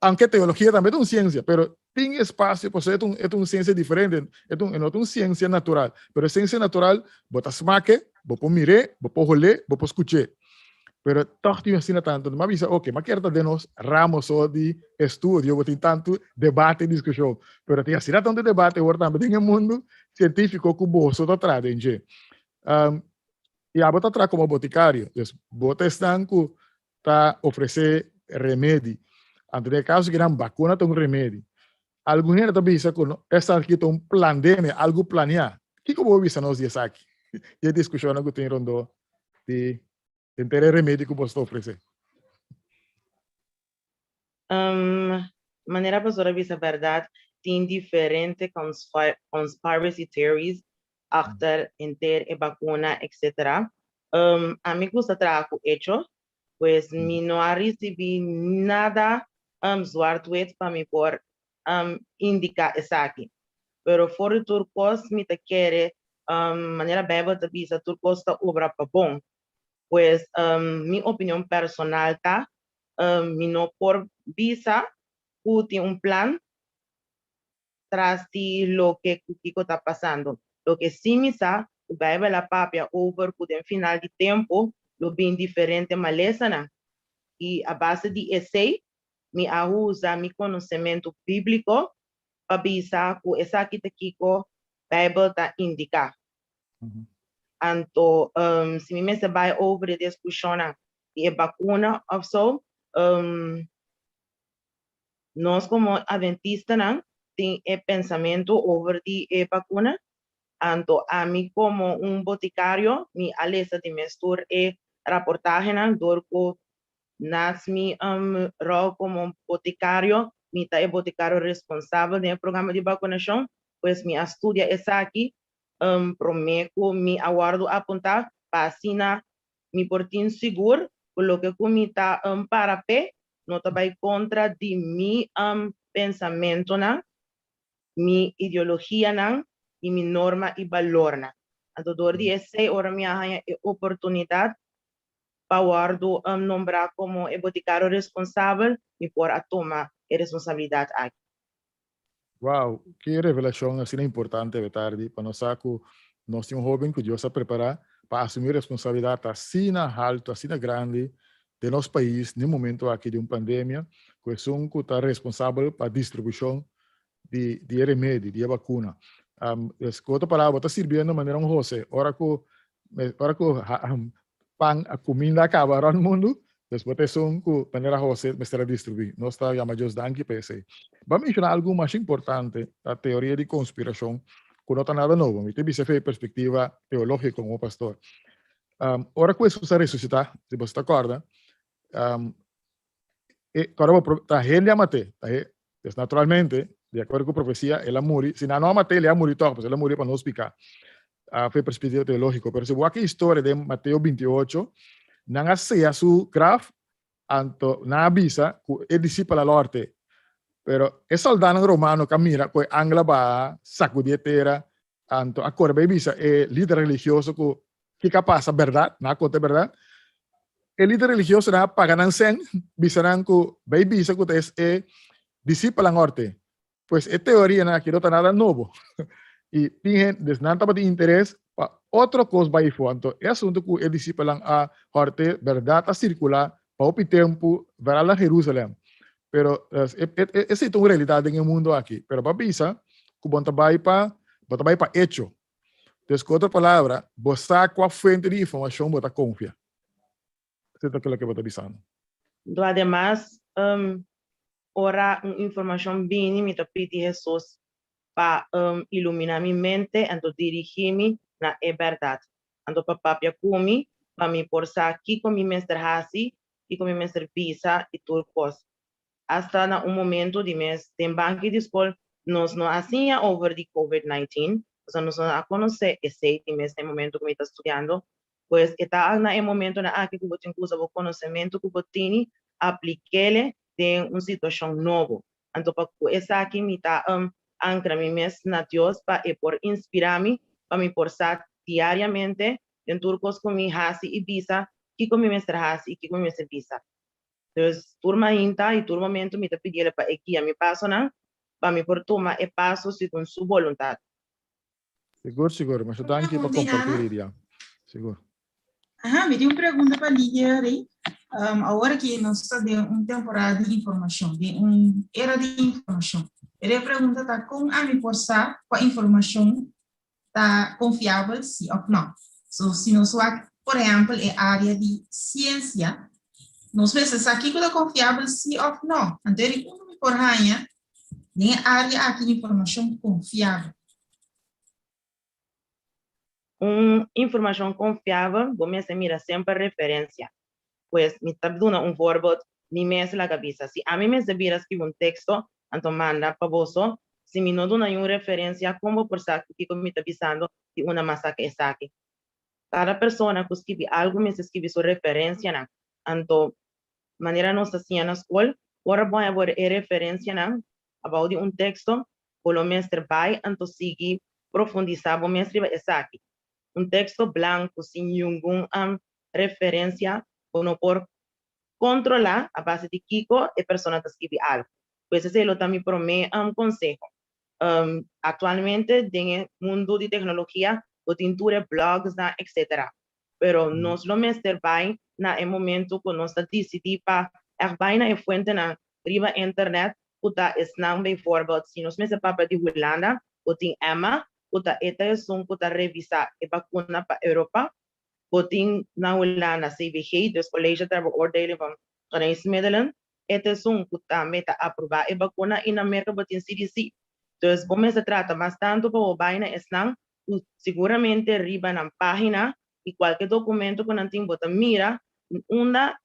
Aunke teologia tambe ta un siensia, pero tin espasio pasobra e ta un e ta un siensia diferente, e ta un e no ta un siensia natural. Pero e siensia natural bo ta smak'e, bo por mir'é, bo por hol'é, bo por skuch'é. Pero toch tin asina tantu. M'a bisa, oke, m'a kier ta den nos ramo so di estudio, bo tin tantu debate i diskushon. Pero tin asina tantu debate awor tambe den e mundu sientífiko ku boso ta traha den dje. I abo ta traha komo botikario, dus bo ta esnan ku ta ofresé remedi. Anto den e kaso kinan bakuna ta un remedi. Algun hende ta bisa ku esaki ta un plandemia, algu planiá. Kiko bo bisa nos di esaki? Di e diskushonnan ku tin rondó di henter e remedi ku boso ta ofresé? Manera pastor a bisa bèrdat, tin diferente conspiracy theories achter henter e bakuna etcetera. Ami gusta traha ku echo, pues mi no a risibí nada zwart-wit pa mi por indiká esaki. Pero for di tur kos mi ta kere, manera Bijbel ta bisa, tur kos ta obra pa bon. Pues mi opinion personal ta, mi no por bisa ku tin un plan tras di loke ku kiko ta pasando. Loke sí mi sa, ku Bijbel a papia over ku den final di tempu lo bin diferente malesanan. I a base di esei mi a usa mi konosementu bíbliko pa bisa ku esaki ta kiko Bijbel ta indiká. Anto, si mi mester bai over e diskushonnan di e bakuna òf so, nos komo adventistanan tin e pensamentu over di e bakuna. Anto ami komo un botikario mi a lesa di mes tur e raportahenan dor ku Naast mi rol komo botikario, mi ta e botikario responsabel den e programa di bakunashon, pues mi a studia esaki promé ku mi a wòrdu apuntá pa asina mi por tin sigur ku loke ku mi ta para p'e no ta bai kontra di mi pensamentunan, mi ideologianan i mi norma i balornan. Anto dor di esei ora mi a haña e oportunidat pa wòrdu nombrá komo e botikario responsabel, mi por a tuma e responsabilidat aki. Wow, ki revelashon asina importante awe tardi pa nos sa ku nos tin un hóben ku Dios a prepará pa asumí responsabilidat asina haltu, asina grandi den nos pais den momento aki di un pandemia, ku esun ku ta responsabel pa distribushon di di e remedi, di e bakuna. Dus ku otro palabra bo ta sirbiendo manera un Jose, ora ku ora ku pan, kuminda a kaba rònt mundu, Dus bo ta esun ku manera Jose mester a distribuí. Nos ta yama Dios danki pa esei. Bo a menshoná algu masha importante, ta teoria di konspirashon, ku no ta nada nobo. Mi ta bisa fe perspektiva teológiko komo pastor. Ora ku Hesus a resusitá, si boso ta kòrda, e kòrda bo ta hende a mat'é, ta he, pues naturalmente, di akuerdo ku profesia, el a muri, si nan no a mat'é, el a muri tòg, pasobra el a muri pa nos piká. Fe perspektiva teológiko. Pero si bo wak e historia den Mateo 28, nan a seya su graf, anto nan a bisa ku e disipel a lòrte. Pero e sòldánan romano ku a mira ku e angel a baha sakudí e tera, anto a kore bai bisa e lider religioso ku kiko a pasa bèrdat, nan a konta e bèrdat. E lider religiosonan a paga nan sèn, bisa nan ku bai bisa ku ta e disipelnan òrte. Pues e teorianan aki no ta nada nobo. I tin hende, dus nan tabatin interes pa otro kos bai afó. Anto e asuntu ku e disipelnan a hòrte bèrdat a sirkulá pa hopi tempu, veral na Jerusalèm. Pero esei ta un realidat den e mundu aki. Pero bo a bisa ku bo ta bai pa, bo ta bai pa echo. Dus ku otro palabra, bo sa kua fuente di informashon bo ta konfia. Esei ta loke bo ta bisando. Anto ademas, ora un informashon bini, mi ta pidi Hesus pa iluminá mi mente anto dirigí mi na e bèrdat. Anto pa papia ku mi, pa mi por sa kiko mi mester hasi, kiko mi mester bisa i tur kos. Asta na un momento di mes den banki di skol nos no a siña over di Covid 19, pasobra nos no a konosé esei di mes na e momento ku mi ta studiando. Pues e ta na e momentonan aki ku bo tin ku usa bo konosementu ku bo tini, aplik'ele den un situashon nobo. Anto pa ku esaki mi ta ankra mi mes na Dios pa e por inspirá mi, pa mi por sa diariamente den tur kos ku mi hasi i bisa kiko mi mester hasi i kiko mi mester bisa. Dus tur mainta i tur momento mi ta pidiel pa e guia mi pasonan pa mi por tuma e paso segun su boluntat. Sigur, sigur. Masha danki pa kompartí, Lidia. Sigur. Aha, mi tin un pregunta pa Lidia, Rey. Um, awor aki nos ta den un temporada di informashon, den un era di informashon. E pregunta ta kon ami por sa kua informashon ta konfiabel, si òf nò. So, si nos wak, por ehèmpel, e área di siensia, nos mester sa kiko ta konfiabel, si òf nò. Anto e unda mi por haña den e área aki informashon konfiabel? Un informashon konfiabel bo mester mira semper referensia. Pues mi ta duna un voorbeeld, mi mes laga bisa. Si ami mester bira skibi un teksto, anto manda pa boso, si mi no duna yun referensia, kon bo por sa ku kiko mi ta bisando di unda mas saka esaki? Kada persona ku skibi algu mester skibi su referensianan. Anto manera nos ta siña na skol, ora bo haña bo e referensianan abou di un teksto, bo lo mester bai anto sigui profundisá bo mes riba esaki. Un teksto blanku sin yungun referensia bo no por kontrolá a base di kiko e persona ta skibi algu. Pues esei lo ta mi promé konseho. Aktualmente den e mundu di teknologia bo tin tur e blogsnan etcetera. Pero nos lo mester bai na e momento ku nos ta disidí pa ègt bai na e fuentenan riba internet ku ta esnan bijvoorbeeld si nos mester papia di Hulanda bo tin EMA ku ta e ta esun ku ta revisá e bakuna pa Europa. Bo tin na Hulanda CBG, dus College ter Beoordeling van Geneesmiddelen, e ta esun ku tambe ta aprobá e bakuna i na Merka bo tin CDC. Dus bo mester trata mas tantu pa bo bai na esnan ku siguramente riba nan página i kualke dokumento ku nan tin bo ta mira unda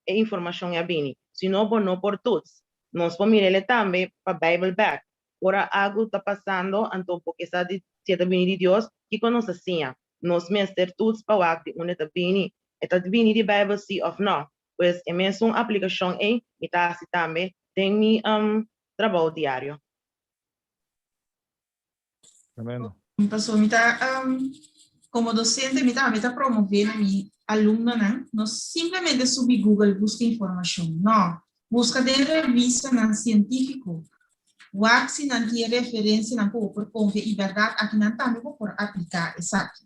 e informashon a bini. Si no bo no por toets. Nos por mir'el tambe pa Bijbel bèk. Ora algu ta pasando anto bo ke sa di si e ta bini di Dios, kiko nos ta siña? Nos mester toets pa wak di unda e ta bini. E ta bini di Bijbel si of no? Pues e mesun aplikashon ei mi ta hasi tambe den mi trabou diario. Tremendo. Paso mi ta, como docente mi tambe ta promove na mi alumnonan, no simplemente subi Google busca informacion, no. Busca den revistanan cientifico. Wak si nan tin e referencianan cu bo por confia y berdad aki nan tambe bo por aplica esaki.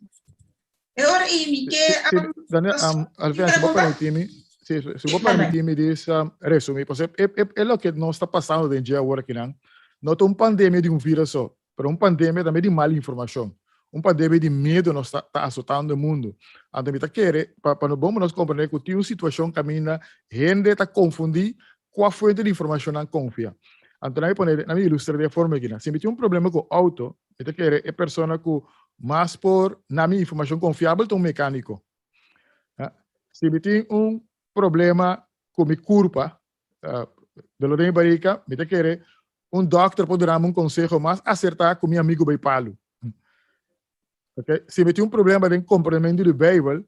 E ora ei mi ke Sí, Daniel, Alfian, si bo permití mi, sí, si bo permití mi dis resumí, pasobra e, e, e loke nos ta pasando den dje awor akinan, no ta un pandemia di un virus so, pero un pandemia tambe di mal informashon. Un pandemia di miedo nos ta, ta azotando e mundo. Anto mi ta kere, pa, pa no bon nos comprende ku tin un situashon kaminda hende ta konfundí kua fuente di informashon nan konfia. Anto nan mi pone, nan mi ilustra di e forma aki nan. Si mi tin un problema ku outo, mi ta kere e persona ku mas por na mi informashon konfiabel ta un mekaniko. Si mi tin un problema ku mi kurpa, dolor den mi barika, mi ta kere un dòkter por duna mi un konseho mas asertá ku mi amigu bai palu. Okay? Si mi tin un problema den komprendementu di Beibel,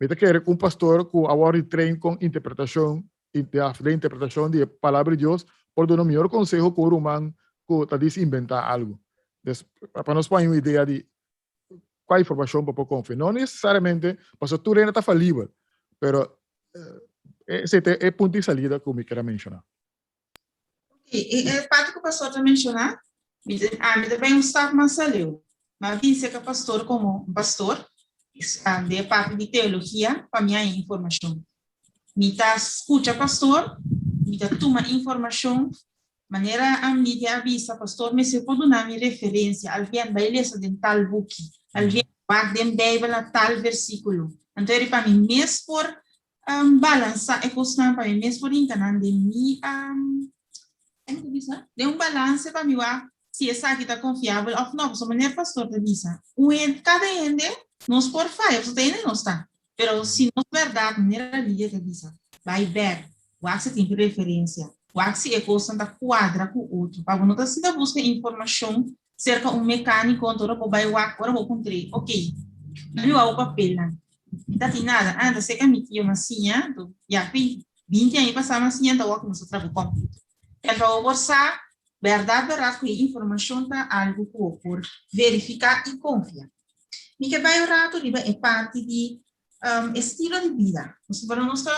mi ta kere ku un pastor ku a wòrdu train kon interpretashon, den interpretashon di e Palabra di Dios, por duna un mihor konseho ku un ruman ku ta dis inventá algu. Des, pa nos por haña un idea di kua informashon bo por konfia. No nesesariamente pasobra tur hende ta falibel, pero esei ta e punto di salida ku mi kier a menshoná. E, e parte ku pastor ta menshoná, mi ta, ami ta bai un stap mas aleu. Mi a bin serka pastor komo un pastor, den e parti di teologia, pa mi haña informashon. Mi ta skucha pastor, mi ta tuma informashon, manera Lidia a bisa, pastor mester por duna mi referensia, algien bai lesa den tal buki, algien wak den Beibel na tal versíkulo. Anto eri pa mi mes por balansa e kosnan, pa mi mes por hinka nan den mi, komo ta bisa? Den un balanse pa mi wak si esaki ta konfiabel òf no. Pasobra manera pastor ta bisa, un hende, kada hende nos por faya, pasobra ta hende nos ta. Pero si nos bèrdat, manera Lidia ta bisa, bai bèk, wak si tin referensia, wak si e kosnan ta kuadra ku otro. Pa bo no ta sinta buska informashon serka un mekániko, anto ora bo bai wak, ora bo puntr'é, ok, mi wak bo papelnan, mi ta tin nada, ah, ta serka mi tio m'a siña, anto ya pi 20 aña pasá m'a siña, anto awor ku nos ta traha ku kòmpiuter. Pero pa bo por sa bèrdat bèrdat ku e informashon ta algu ku bo por verifiká i konfia. Mi ke bai un ratu riba e parti di estilo di bida. Pasobra nos ta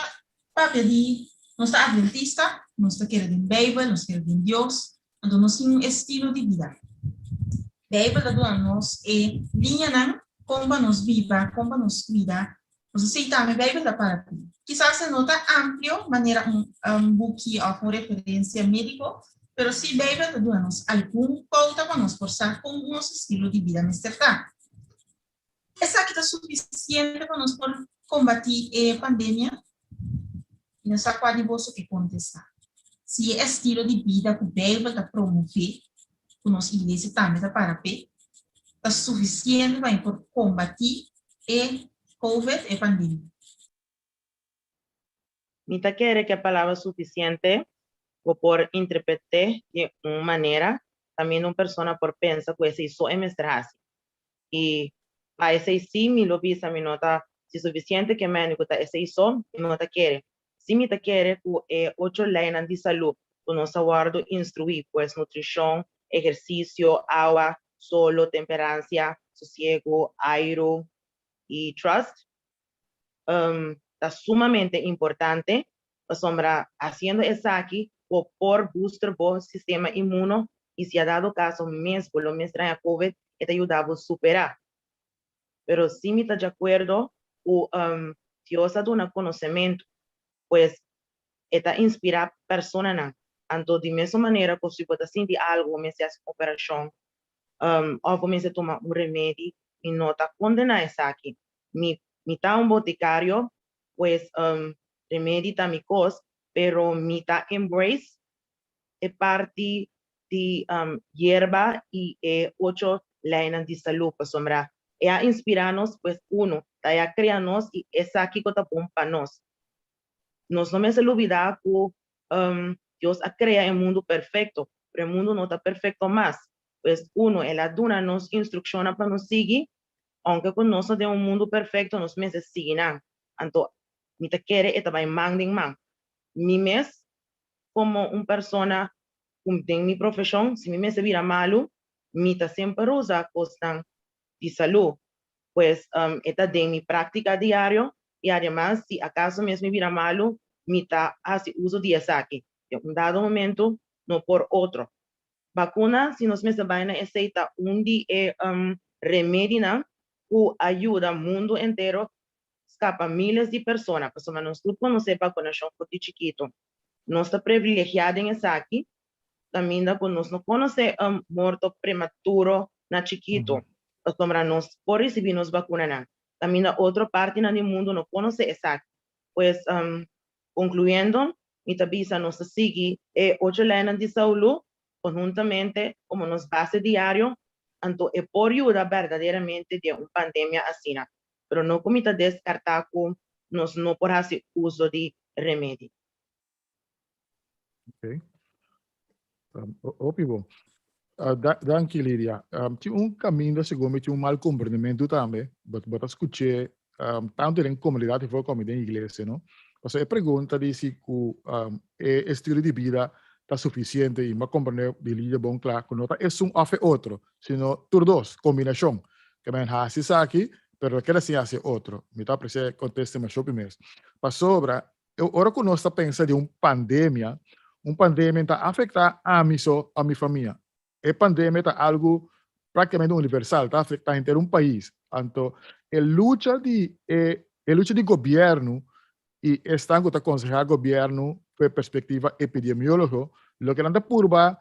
papia di, nos ta adventista, nos ta kere den Beibel, nos kere den Dios, anto nos tin un estilo di bida. Beibel ta duna nos e liñanan kon pa nos biba, kon pa nos kuida. Nos esei tambe Beibel ta para pi. Kisas e no ta amplio manera un buki òf un referensia médiko, pero sí Beibel ta duna nos algun pouta pa nos por sa kon nos estilo di bida mester ta. Esaki ta sufisiente pa nos por kombatí e pandemia? Mi no sa kua di boso ke kontestá. Si e estilo di bida ku Beibel ta promové, ku nos iglesia tambe ta para p'e, ta sufisiente pa mi por kombatí e Covid, e pandemia. Mi ta kere ku e palabra sufisiente bo por interpret'é di un manera kaminda un persona por pensa ku esei so e mester hasi. I pa esei sí mi lo bisa mi no ta si sufisiente ke mende ku ta esei so, mi no ta kere. Sí mi ta kere ku e ocho leinan di salú ku nos a wòrdu instruí, pues nutrishon, ehersisio, awa, solo, temperansia, sosiegu, airu i trust, ta sumamente importante pasobra hasiendo esaki bo por booster bo sistema inmuno y si a dado caso mes bo lo mes traña covid e ta yuda bo supera. Pero si mi ta di acuerdo cu Dios a duna conocemento pues e ta inspira personanan anto di mesun manera cu si bo ta sinti algo bo mester haci un operacion of bo mester tuma un remedi mi no ta condena esaki. Mi mi ta un boticario pues remedi ta mi cos pero mi ta embrace e parti di yerba y e ocho leynan di salud pasobra e a inspira nos pues uno ta e a crea nos y e sa kico ta bon pa nos. Nos no mester lubida cu Dios a crea e mundo perfecto pero e mundo no ta perfecto mas pues uno el a duna nos instruccionnan pa nos sigui Aunke ku nos no den un mundu perfekto, nos mester sigui nan. Anto, mi ta kere e ta bai man den man. Mi mes, komo un persona ku den mi profeshon, si mi mester bira malu, mi ta semper usa kosnan di salú. Pues, e ta den mi práktika diario i ademas, si akaso mes mi bira malu, mi ta hasi uso di esaki. Den un dado momento, no por otro. Bakuna, si nos mester bai na esei, ta un di e remedinan ku a yuda mundu entero skapa miles di persona, pasobra nos tur konosé bakunashon for di chikitu. Nos ta privilegiá den esaki, kaminda ku nos no konosé morto prematuro na chikitu. Pasobra nos por risibí nos bakunanan. Kaminda otro partinan di mundu no konosé esaki. Pues, konkluyendo, mi ta bisa nos ta sigui e ocho leinan di Saulu konhuntamente komo nos base diario, anto e por yuda berdaderamente den un pandemia asina. Pero no ku mi ta deskartá ku nos no por hasi uso di remedi. Ok. Hopi bon. Danki Lidia. Tin un kaminda segun mi tin un mal komprendementu tambe, but bo ta skuch'é tantu den komunidat i for komo den iglesia, no? Pasobra e pregunta di si ku e estilo di bida ta sufisiente i mi a komprendé di Lidia bon kla ku no ta esun òf e otro, sino tur dos, kombinashon. Ke men hasi esaki, pero keda sin hasi e otro. Mi ta apresiá e kontesta masha hopi mes. Pasobra ora ku nos ta pensa di un pandemia, un pandemia ta afektá ami so òf mi famia. E pandemia ta algu práktikamente universal, ta afektá henter un pais. Anto e lucha di e e lucha di gobièrnu i esnan ku ta konsehá gobièrnu for e perspektiva epidemiólogo, loke nan ta purba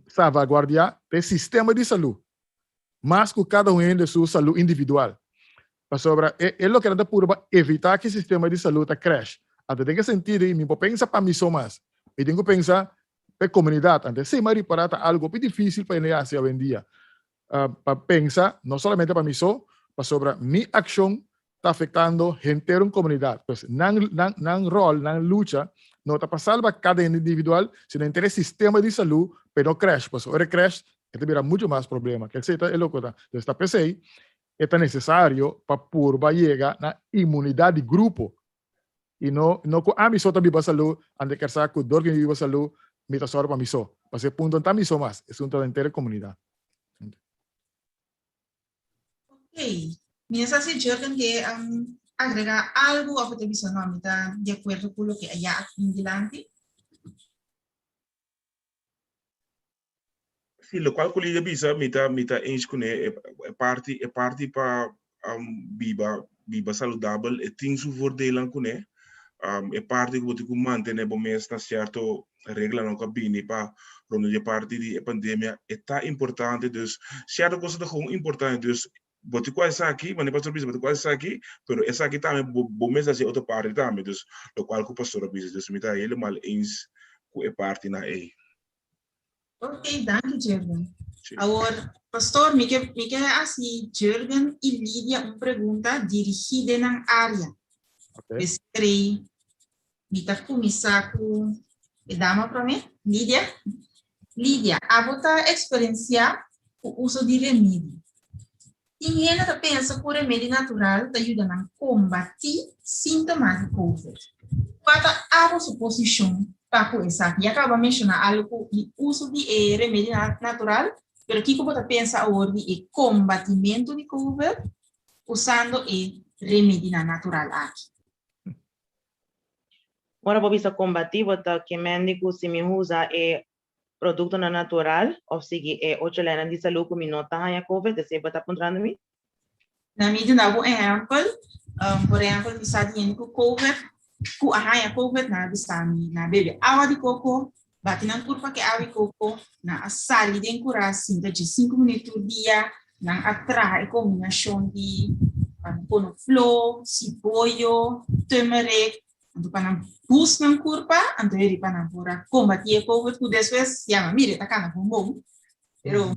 salvaguardiá ta e sistema di salú. mas ku kada un hende su salú individual. Pasobra e e loke nan ta purba evitá ku e sistema di salú ta crash. Anto den e sentido ei mi por pensa pa mi so mas. Mi tin ku pensa pa e komunidat. Anto esei mi a ripará ta algu hopi difísil pa hende hasi awendia. Pa pensa no solamente pa mi so, pasobra mi akshon ta afektando henter un komunidat. Pues nan nan nan ròl, nan lucha no ta pa salba kada hende individual, sino henter e sistema di salú pa e no crash. Pasobra ora e crash e ta bira muchu mas problema. Ke esei ta e loko ta. Entonces ta p'esei e ta nesesario pa purba yega na inmunidat di grupo i no no ku ami so ta biba salú, ante ker sa ku dor ku mi biba salú mi ta sòru pa mi so. Pasobra e punto no ta mi so mas, esun ta henter e komunidat. Ok. Mi no sa si Jurgen ke um, agrega algo of te bisa no, mi ta di acuerdo cu loke a ya aki dilanti. Sí, locual cu Lidia bisa, mi ta, mi ta eens cune. E, e parti, e parti pa um, biba, biba saludabel, e tin su voordelen cune. Um, e parti cu bo tin cu mantene bo mes na cierto reglanan cu a bini pa rond di e parti di e pandemia, e ta importante. Dus, cierto cosa ta gewoon importante. Dus, bo tin cu haci esaki, manera pastor a bisa, bo tin cu haci esaki, pero esaki tambe bo, bo mes haci otro parti tambe. Dus, locual cu pastor a bisa. Dus, mi ta helemaal eens cu e partinan ey. Ok, danki Jurgen. Awor, pastor, mi ke, mi ke hasi Jurgen i Lidia un pregunta dirigí den nan área. Ok. P'esei mi ta kuminsá ku e dama promé, Lidia. Lidia, abo ta eksperensiá ku uso di remedi. Tin hende ta pensa ku remedi natural ta yuda nan kombatí síntoma di covid. Kua ta abo su posishon pa ku esaki? Ya kaba menshoná algu ku di uso di e remedi natural, pero kiko bo ta pensa awor di e kombatimentu di covid usando e remedinan natural aki? Ora bo bisa kombatí, bo ta kemendi ku si mi usa e produktonan natural of sigui e ocho leinan di salú ku mi no ta haña covid? Esei bo ta puntrando mi? Na mi duna bo ehèmpel, por ehèmpel mi sa di hende ku covid, ku a haña covid, nan a bisa mi nan a bebe awa di koko, bati nan kurpa ku e awa di koko, nan a sali den kurá sinta diesinku minüt tur dia, nan a traha e kombinashon di konofló, siboyo, turmeric, Anto pa nan boost nan kurpa, anto e riba nan por a kombatí e covid ku despues yama, mira, e ta kana bon bon. Pero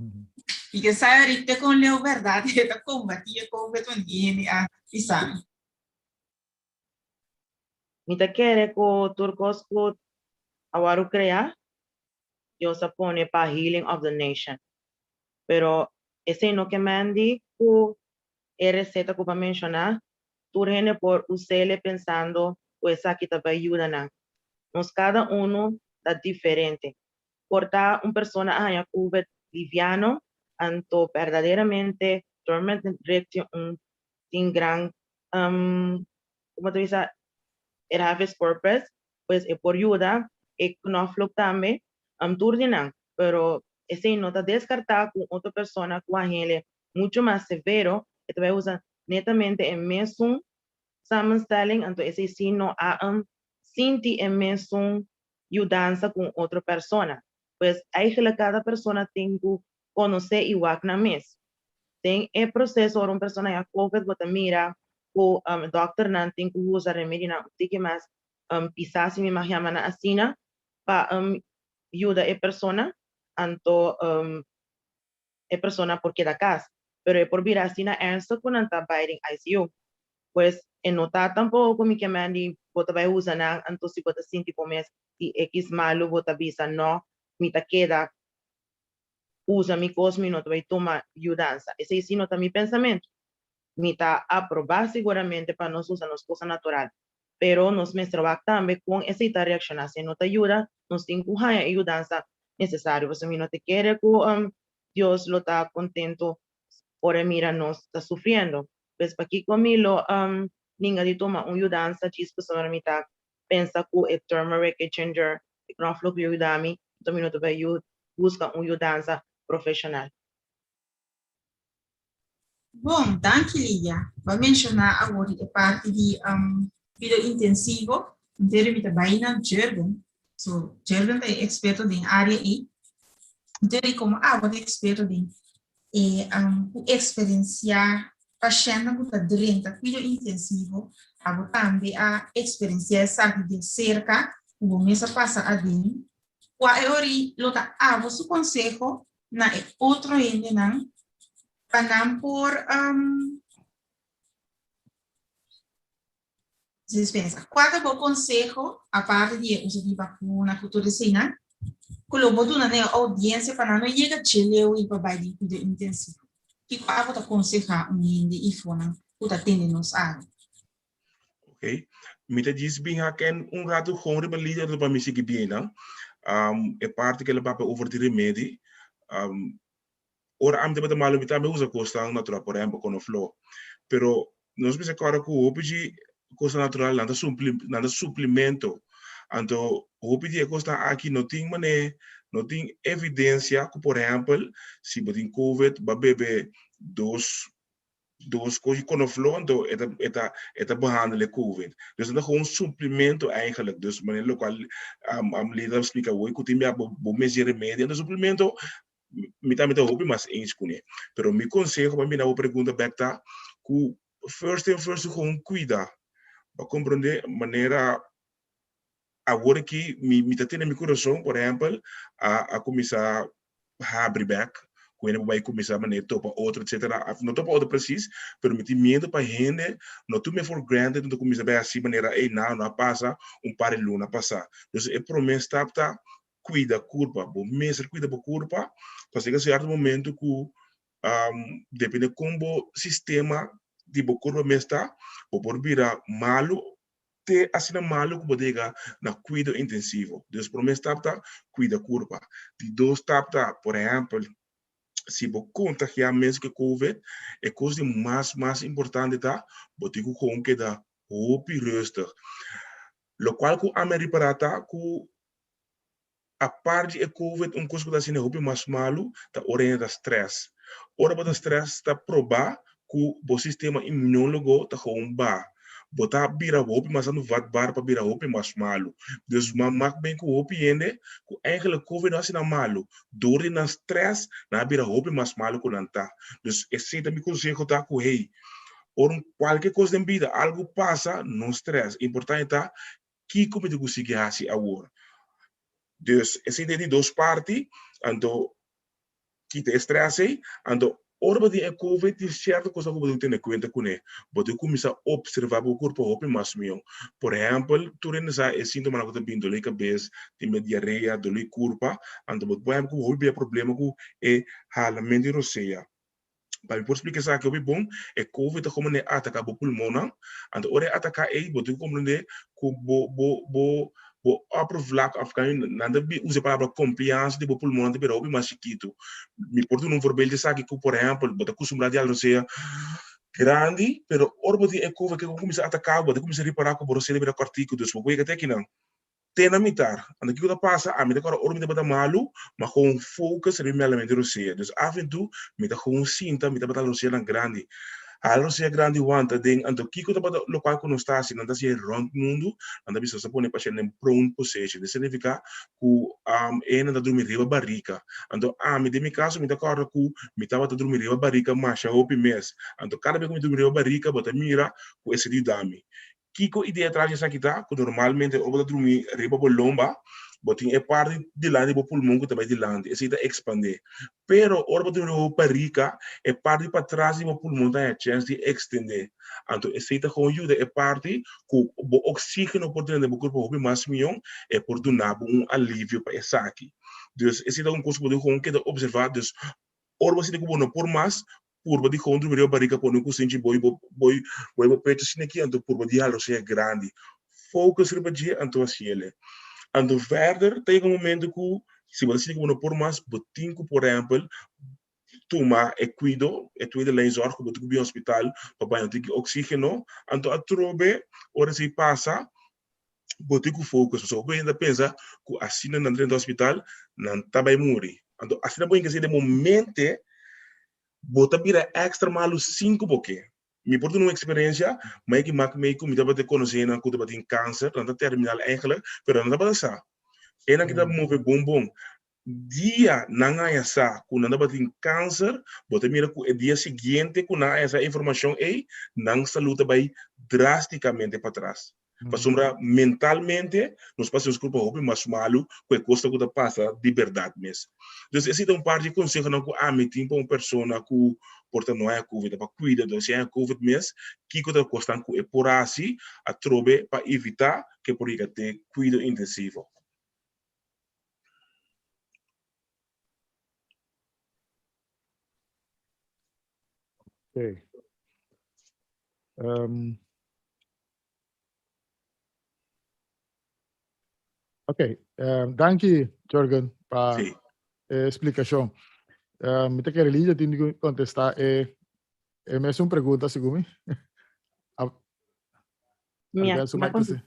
mi ke sa ahorita kon leu bèrdat e ta kombatí e covid un hende a bisa mi. Mi ta kere ku tur kos ku a wòrdu kreá, Dios a pone pa healing of the nation. Pero esei no ke men di ku e reseta ku bo a menshoná Tur hende por us'ele pensando ku esaki ta bai yuda nan. Nos kada unu ta diferente. Por ta un persona a haña covid liviano, anto berdaderamente turmeric tin un tin gran como ta bisa it have its purpose, pues e por yuda, e knoflook tambe, tur di nan. Pero esei no ta deskartá ku un otro persona ku a hañ'ele mucho mas severo, e ta bai usa netamente e mesun samenstelling, anto esei sí no a sinti e mesun yudansa ku un otro persona. Pues eigenlijk kada persona tin ku konosé i wak nan mes. Den e proseso ora un persona ya covid bo ta mira ku dòkternan tin ku usa remedinan un tiki mas pisá si mi mag yama nan asina pa yuda e persona anto e persona por keda kas pero e por bira asina ernstig ku nan ta bai den ICU. Pues e no ta tampoko mi ke men di bo ta bai usa nan anto si bo ta sinti bo mes di ekis malu bo ta bisa no mi ta keda usa mi kos mi no ta bai tuma yudansa. Esei si no ta mi pensamentu. Mi ta aprobá siguramente pa nos usa nos kosa natural, pero nos mester wak tambe kon esei ta reakshoná. Si e no ta yuda, nos tin ku haña e yudansa nesesario. Pasobra mi no ta kere ku Dios lo ta kontentu ora e mira nos ta sufriendo. Pues pakiko mi lo ninga di tuma un yudansa djis pasobra mi ta pensa ku e turmeric, e ginger, e knoflook lo yuda mi, anto mi no ta bai buska un yudansa profeshonal. Bon, danki Lidia. Bo a menshoná awor di e parti di kuido intensivo. Entero mi ta bai na Jurgen. So, Jurgen ta e eksperto den área ei. Entero i komo abo ta eksperto den e ku eksperensiá pashèntnan ku ta drenta kuido intensivo, abo tambe a eksperensiá esaki di serka ku bo mes a pasa aden. Kua e ori lo ta abo su konseho na e otro hendenan pa nan por dispensa? Kua ta bo konseho, aparte di e uso di bakuna ku tur eseinan, ku lo bo duna na e oudiensia pa nan no yega dje leu i pa bai den kuido intensivo? Kiko abo ta konsehá un hende ifonan ku ta tende nos awe? Ok, mi ta djis bin haken un ratu gewoon riba lider pa mi sigui bien nan. E parti ke lo papia over di remedi, ora ami tabata malu mi tambe usa kosnan natural, por ehempel konofló. Pero nos mester kòrda ku hopi di kosnan natural nan ta nan ta suplemento. Anto hopi di e kosnan aki no tin manera, no tin evidensia ku por ehempel si bo tin covid bo a bebe dos dos cos y konofló anto e ta e ta e ta behandel e covid. Dus e ta gewoon suplemento eigenlijk. Dus manera locual Lida a splica awor cu tin bia bo bo mes di remedio anto suplemento mi tambe ta hopi mas eens cune. Pero mi conseho pa bina bo pregunta bek ta cu first thing first gewoon cuida. Bo a comprende manera awor aki mi mi ta tene mi curason por ehempel a a cuminsa habri bek ku hende por bai kuminsá manera topa otro etcetera of no topa otro presis pero mi tin miedo pa hende no tuma e for granted no ta kuminsá bai hasi manera ey nada no a pasa un par di luna pasá. Dus e promé stap ta kuida kurpa bo mester kuida bo kurpa pasobra yega sierto momento ku depende kon bo sistema di bo kurpa mes ta bo por bira malu te asina malu ku bo ta yega na kuido intensivo. Dus promé stap ta kuida kurpa. Di dos stap ta, por ehèmpel, si bo kontagiá mes ku e covid, e kos di mas mas importante ta bo tin ku kon keda hopi rustig. Lokual ku ami a ripará ta ku Apart di e covid un kos ku ta hasiendo hopi mas malu ta ora hende ta stress. Ora bo ta stress ta proba ku bo sistema inmunólogo ta gewoon ba. Bo ta bira hopi mas tantu vatbaar pa bira hopi mas malu. Dus ma mak ben ku hopi hende ku eigenlijk covid no hasi nan malu, dor di nan stress nan a bira hopi mas malu ku nan ta. Dus esei ta mi konseho ta ku hey, ora un kualke kos den bida algu pasa no stress, importante ta Kiko mi ta ku sigui hasi awor? Dus esei ta e di dos parti, anto kita e stress ei, anto ora bo tin e covid tin sierto kosnan ku bo tin ku tene kuenta kuné. Bo tin ku kuminsá opservá bo kurpo hopi mas mihó. Por ehèmpel, tur hende sa e síntomanan ku ta bin doló di kabes, tin bia diarea, doló di kurpa, anto bo por ku hopi bia problema ku e halamentu di rosea. Pa mi por splika esaki hopi bon, e covid ta komo ne ataka bo pulmonnan, anto ora e ataka ei bo tin ku komprende ku bo bo bo bo oppervlak of kan nan ta usa e palabra kompliansa di bo pulmonnan ta bira hopi mas chikitu. Mi por duna un voorbeeld di esaki ku por ehèmpel bo ta kustumbrá di algo sea grandi, pero ora bo tin e covid ke kuminsá ataka bo, bo ta kuminsá ripará ku bo rosea ta bira kòrtiku, dus bo por yega te akinan. Te na mitar. Anto kiko ta pasa? Ami ta kòrda ora mi tabata malu, ma gewoon focus riba mi alamente rosea. Dus af en toe mi ta gewoon sinta, mi tabata rosea nan grandi. Hala rosea grandi wanta den anto kiko tabata lokual ku nos ta hasi? Nan ta hasié rònt mundu, nan ta bisa nos ta pone pashènt den prone position. Esei signifiká ku e hende ta drumi riba barika. Anto ami den mi kaso mi ta kòrda ku mi tabata drumi riba barika masha hopi mes. Anto kada bes ku mi drumi riba barika bo ta mira ku esei ta yuda mi. Kiko idea tras di esaki ta? Ku normalmente ora bo ta drumi riba bo lomba, bo tin e parti dilanti di bo pulmon ku ta bai dilanti, esei ta ekspandé. Pero ora bo drumi riba bo barika, e parti patras di bo pulmon ta haña chèns di ekstendé. Anto esei ta gewoon yuda e parti ku bo oksígeno por drenta den bo kurpo hopi mas mion, e por duna bo un alivio pa esaki. Dus esei ta un kos ku bo debe gewoon keda opservá. Dus ora bo sinti ku bo no por mas, purba di gewoon drumi riba barika pone un kusinchi boi bo boi boi bo pecho asina aki anto purba di hala rosea grandi. Focus riba dje anto hasiele. Anto verder ta yega un momento ku si bo ta sinti ku bo no por mas bo tin ku por ehempel tuma e kuido e tweede lijn zorg ku bo tin ku bin hospital pa baña un tiki oxigeno anto atrobe ora esei pasa bo tin ku focus pasobra bo hende ta pensa ku asina nan drenta hospital nan ta bai muri anto asina bo hinka den momente bo ta bira extra malu sin ku bo ke mi por duna un experiencia mai ki mak mei ku mi tabata konosé nan ku tabatin kanser nan ta terminal eigenlijk pero nan tabata sa e nan kita move bon bon Dia nan haña sa ku nan tabatin kanser, bo ta mira ku e dia siguiente ku nan haña sa informashon ei, nan salú ta bai drástikamente patras. Pasobra mentalmente nos pasa nos kurpa hopi mas malu ku e kosnan ku ta pasa di bèrdat mes. Dus esei ta un par di konsehonan ku ami tin pa un persona ku por ta no haña covid, ta pa kuida. Dus si haña covid mes, kiko ta kosnan ku e por hasi atrobe pa evitá ku e por yega te kuido intensivo. Ok. Ok, danki Jurgen pa Sí. e explicacion. Mi ta kere Lidia tin di contesta e e mesun pregunta segun mi. Mi Alberto, a mic te contesté.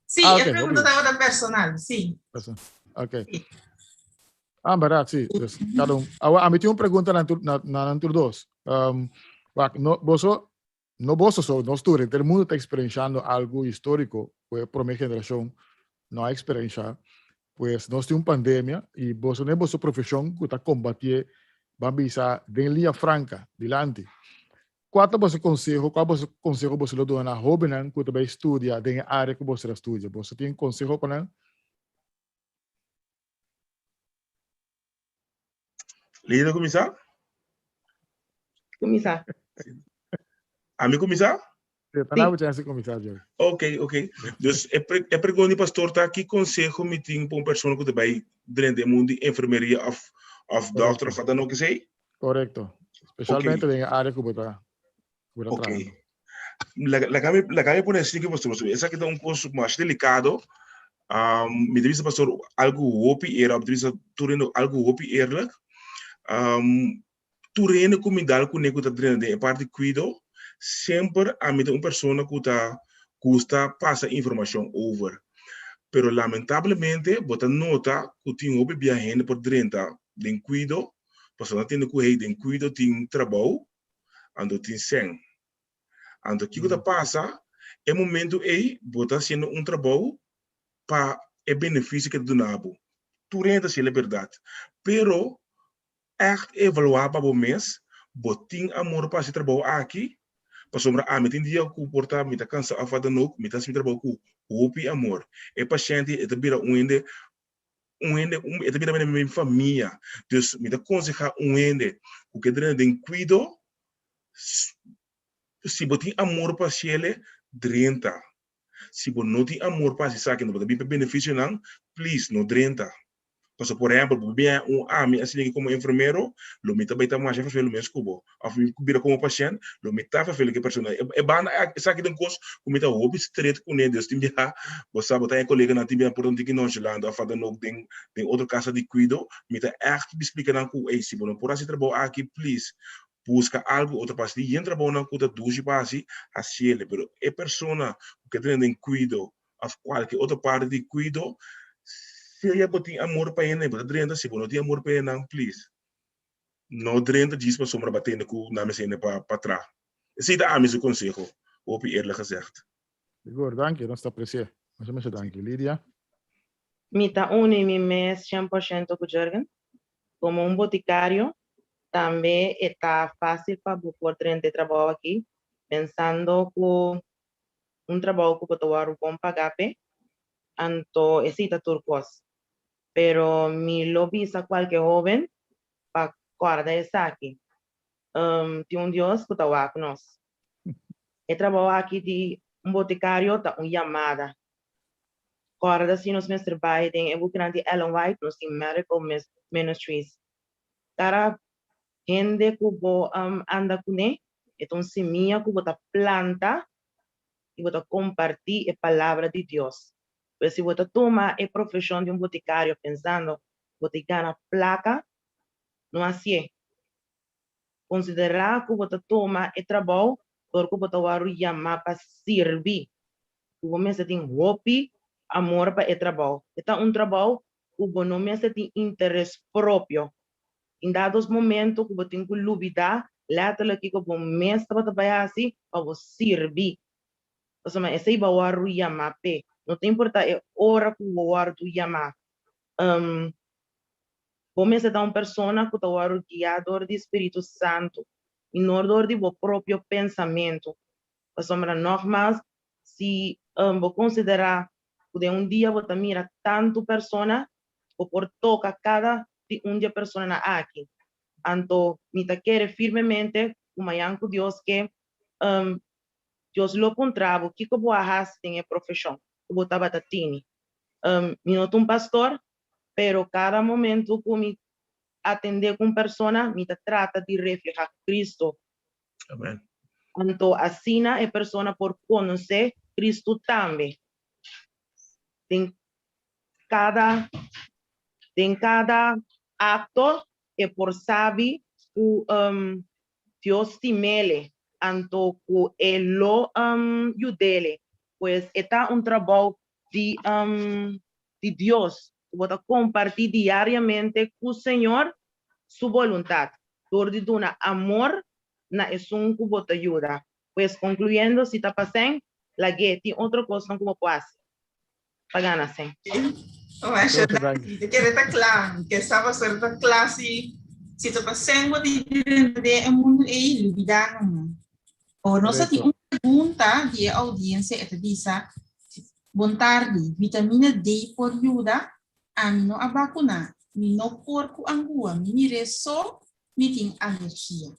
Sí, Ah, e ok, pregunta hopi. tabata personal, sí. Person. Ok. Sí. Ah, verdad, sí. Dus, cada un. Awa, a mi tin un pregunta na tur, na, na nan tur dos. Um, wak, no, boso, no boso so, nos tur, entero mundo ta experienciando algo histórico, ku e prome generacion no a experiencia. Pues nos tin un pandemia y boso ne boso profesion ku ta combatié, ban bisa, den liña franca, dilanti. Kua ta boso konseho, kua boso konseho boso lo duna na hóbennan ku ta bai studia den e área ku boso ta studia? Boso tin konseho pa nan? Lina kuminsá? Kuminsá. Ami kuminsá? Sí, ta na bo chance kuminsá, Jerry. Ok, ok. Dus e, pre, e pregunta di pastor ta ki konseho mi tin pa un persona ku ta bai drenta e mundu di enfermeria of, of dokter of wat dan ook esei? Korekto. Spesialmente den e área ku bo ta ku bo ta Ok. trahando. Laga laga mi laga mi pone así pastor, pasobra esaki ta un kos masha delikado. Um, mi ta bisa pastor algu hopi era, mi ta bisa tur hende algu hopi eerlijk. Um, tur hende ku mi dal kuné ku ta drenta den e parti kuido, semper ami ta un persona ku ta gusta pasa informashon over. Pero lamentablemente bo ta nota ku tin hopi bia hende por drenta den kuido, pasobra nan tende ku hey den kuido tin trabou, anto tin sèn. Anto kiko ta pasa? E momento ei bo ta hasiendo un trabou pa e benefisio ke ta duna bo. Tur hende ta hasiel e bèrdat. Pero ègt evaluá pa bo mes, bo tin amor pa hasi e trabou aki? Pasobra ami tin dia ku por ta mi ta kansa òf wat dan ook, mi ta hasi mi trabou ku hopi amor. E pashènt e ta bira un hende un hende un e ta bira mi famia. Dus mi ta konsehá un hende ku ke drenta den kuido, si bo tin amor pa hasiel, drenta. Si bo no tin amor pa hasi esaki, no bo ta bin pa benefisionan, please no drenta. Pasobra por ehempel, bo bin un ami asina aki komo enfermero, lo mi ta bai ta masha fervelo mes ku bo. Òf mi bira komo pashènt, lo mi ta fervelo ku e persona. E banda esaki ta un kos ku mi ta hopi stret kuné. Dus tin biaha bo sa bo ta e koleganan tin biaha por ta un tiki nonchalant òf wat dan ook den den otro kasa di kuido. Mi ta ègt splika nan ku ey si bo no por hasi trabou aki please buska algu otro pa hasi. Tin yen trabounan ku ta dushi pa hasi, hasiel. Pero e persona ku ke tene den kuido òf kualke otro parti di kuido, sea bo tin amor pa hende bo ta drenta, si bo no tin amor pa hendenan please no drenta djis pasobra bo a tende ku nan mester hende pa tra. Esei ta ami su konseho, hopi eerlijk gezegd. Sigur, danki, nos ta apresi'é. Masha masha danki. Lidia? Mi ta uni mi mes 100% ku Jurgen. Komo un botikario, tambe e ta fásil pa bo por drenta e trabou aki, pensando ku un trabou ku bo ta wòrdu bon pagá p'e, anto esei ta tur kos. Pero mi lo bisa kualke hóben pa kòrda esaki, tin un Dios ku ta wak nos. E trabou aki di un botikario ta un yamada. Kòrda si nos mester bai den e bukinan di Ellen White, nos tin Medical Ministries. Kada hende ku bo anda kuné, e ta un simia ku bo ta planta i bo ta kompartí e Palabra di Dios. Pues si bo ta tuma e profeshon di un botikario pensando bo ta gana plaka, no hasié. Konsiderá ku bo ta tuma e trabou dor ku bo ta wòrdu yamá pa sirbi. Ku bo mester tin hopi amor pa e trabou. E ta un trabou ku bo no mester tin interes propio. Tin dados momento ku bo tin ku lubidá lèterlik kiko bo mes tabata bai hasi pa bo sirbi. Pasobra esei bo a wòrdu yamá p'e. No ta importá e ora ku bo wòrdu yamá. Bo mester ta un persona ku ta wòrdu guiá dor di Spiritu Santu i no dor di bo propio pensamentu. Pasobra nògmals, si bo konsiderá ku den un dia bo ta mira tantu persona, bo por toka kada di un di e personanan aki. Anto mi ta kere firmemente ku mañan ku Dios ke, Dios lo puntra bo kiko bo a hasi den e profeshon ku bo tabata tini. Mi no ta un pastor, pero kada momento ku mi atendé ku un persona, mi ta trata di reflehá Cristo. Amen. Anto asina e persona por konosé Cristo tambe. Den kada den kada akto e por sabi ku Dios stim'ele, anto ku e lo yud'ele. Pues e ta un trabou di di Dios ku bo ta kompartí diariamente ku Señor su boluntat dor di duna amor na esun ku bo ta yuda. Pues konkluyendo si ta pa sèn, lag'é tin otro kosnan ku bo por hasi pa gana sèn. Masha danki. Mi kere ta kla. Mi ke sa pastor ta kla si si ta pa sèn bo tin di drenta den e mundu ei, lubidá numa. Ora nos a tin un pregunta di e oudiensia e ta bisa, Bon tardi, vitamina D por yuda? Ami no a bakuná, mi no por ku angua, mi mir'é so, mi tin alergia.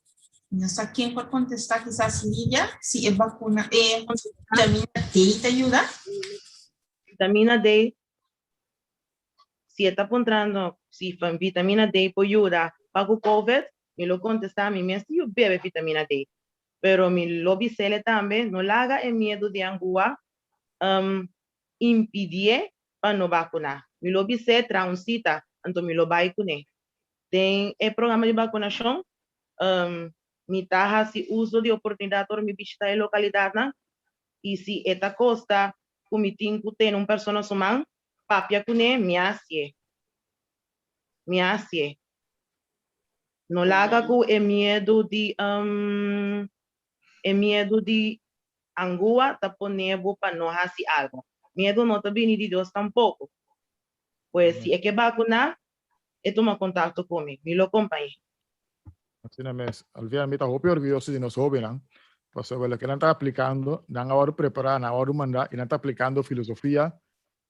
Mi no sa ken por kontestá, kisas Lidia, si e bakuna, e vitamina D ta yuda? Vitamina D, si e ta puntrando si vitamina D por yuda pa ku covid, mi lo kontestá mi mes yu bebe vitamina D. Pero mi lo bis'ele tambe, no laga e miedu di angua impidié pa no bakuná. Mi lo bis'é traha un sita, anto mi lo bai kuné. Den e programa di bakunashon, mi ta hasi uso di oportunidat ora mi bishitá e lokalidatnan i si e ta kosta ku mi tin ku tene un persona su man, papia kuné, mi a hasié. Mi a hasié. No laga ku e miedu di e miedu di angua ta pone bo pa no hasi algo. Miedu no ta bini di Dios tampoko. Pues si e ke bakuná, e tuma kontakto ku mi. Mi lo kompañ'é. Asina mes. Alvia, mi ta hopi orguyoso di nos hóbennan, pasobra loke nan ta aplikando, nan a wòrdu prepará, nan a wòrdu mandá i nan ta aplikando filosofia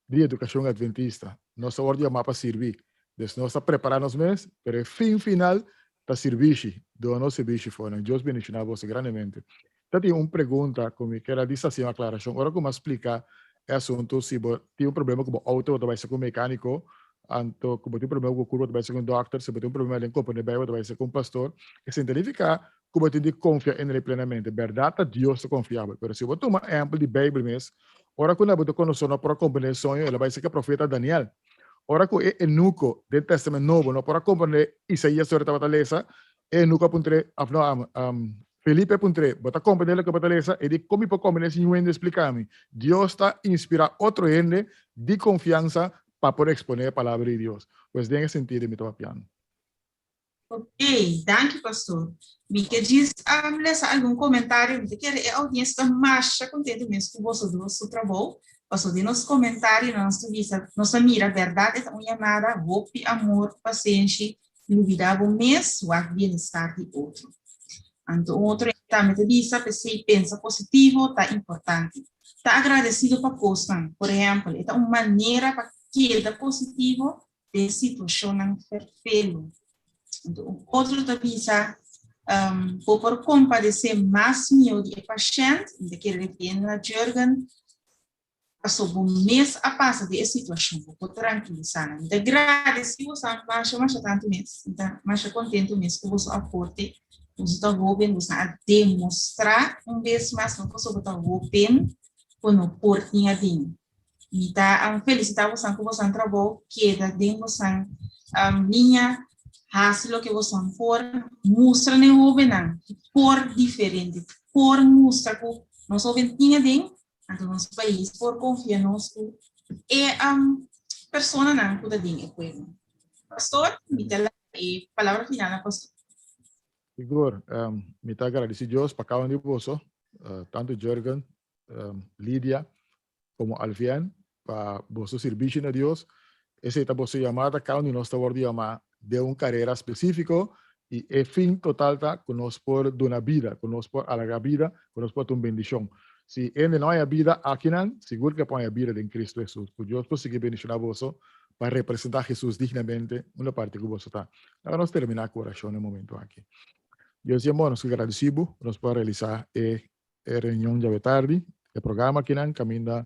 di edukashon adventista. Nos a wòrdu yamá pa sirbi. Dus nos ta prepará nos mes, pero e fin final ta sirbishi. Duna nos sirbishi for nan. Dios bendishoná boso grandemente. Ta tin un pregunta ku mi kier a disa hasi un aklarashon. Ora ku mi a splika e asuntu, si bo tin un problema ku bo outo, bo ta bai ser ku un mekániko, anto ku bo tin un problema ku bo kurpa, bo ta bai ser ku un dòkter, si bo tin un problema den komprendé Beibel, bo ta bai ser ku un pastor. Esei ta nifiká ku bo tin di konfia en el plenamente. Bèrdat ta Dios ta konfiabel, pero si bo tuma ehèmpel di Beibel mes, ora ku Nabucodonosor no por a komprendé e soño, el a bai serka profeta Daniel. Ora ku e enuko den Tèstamènt Nobo no por a komprendé Isaías ora e tabata lesa, e enuko a puntr'é, òf no, Felipe a puntr'é, Bo ta komprendé loke bo ta lesa? E di, Kon mi por komprendé si niun hende splika mi? Dios ta inspirá otro hende di konfiansa pa por eksponé e Palabra di Dios. Pues den e sentido mi ta papiando. Ok, danki pastor. Mi ke djis um, lesa algun komentario, mi ta kere e audiensia ta masha kontentu mes ku boso dos su trabou. Paso den nos komentarionan nos ta bisa, nos ta mira bèrdat e ta un yamada, hopi amor, pasenshi, lubidá bo mes, wak bienestar di otro. Anto un otro tambe ta bisa, p'esei pensa positivo ta importante. Ta agradesido pa kosnan, por ehèmpel, e ta un manera pa keda positivo den situashonnan ferfelu. Anto un otro ta bisa, um, bo por kompadesé mas mihó di e pashènt, mi ta kere refiriendo na Jurgen, paso bo mes a pasa den e situashon, bo por trankilisá nan. Mi ta gradesí boso masha masha tantu mes, mi ta masha kontentu mes ku boso aporte, boso ta hóben, boso a demostrá un bes mas no pasobra bo ta hóben ku no por tin aden. Mi ta um, felicita bosan ku bosan trabou, keda den bosan um, liña, hasi loke bosan por, mustra na e hóbennan por diferente, por mustra ku nos hóben tin aden, anto nos pais por konfia nos ku e um, personanan ku ta den e pueblo. Pastor, mi ta laga e palabra final na pastor. Sigur, um, mi ta agradeci Dios pa cada un di boso, uh, tanto Jurgen, um, Lydia, komo Alvien pa boso sirbishi na Dios. Esei ta boso yamada, kada un di nos ta wòrdu yamá den un karera spesífiko i e fin total ta ku nos por duna bida, ku nos por alargá bida, ku nos por ta un bendishon. Si hende no haña bida akinan, sigur ku e por haña bida den Kristu Hesus. Ku Dios por sigui bendishoná boso pa representá Hesus dignamente unda parti ku boso ta. Laga nos terminá ku orashon na e momentu aki. Dios di amor, nos ke gradisí bo ku nos por a realisá e e reunion djawe tardi, e programa akinan kaminda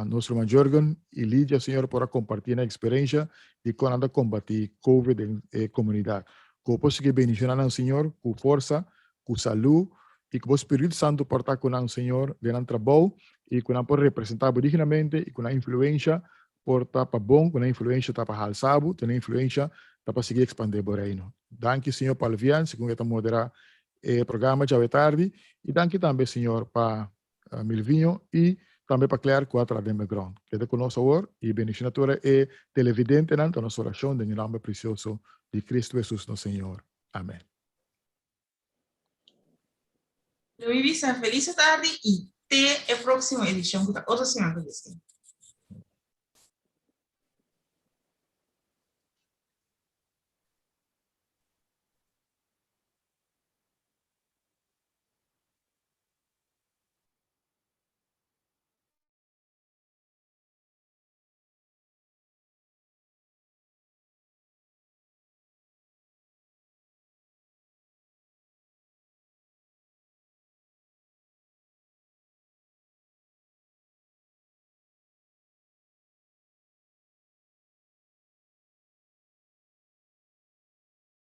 nos ruman Jurgen i Lidia Señor por a kompartí nan eksperensha di kon nan ta kombatí Covid den e komunidat. Ku bo por sigui bendishoná nan Señor ku forsa, ku salú i ku bo Spiritu Santu por ta ku nan Señor den nan trabou i ku nan por representá bo dignamente i ku nan influensha por ta pa bon, ku nan influensha ta pa halsa bo, ku nan influensha ta pa sigui ekspandé bo Reino. Danki Señor pa Alvian segun e ta moderá e programa djawe tardi y danki tambe Señor pa Milvinho y tambe pa Claire cu a traha den background. Keda cu nos awor y bendiciona tur e televidentenan ta nos oracion den e nomber precioso di Cristo Jesus nos Señor. Amen. Lo mi bisa feliz tardi y te e proximo edicion cu ta otro siman cu Dios ken.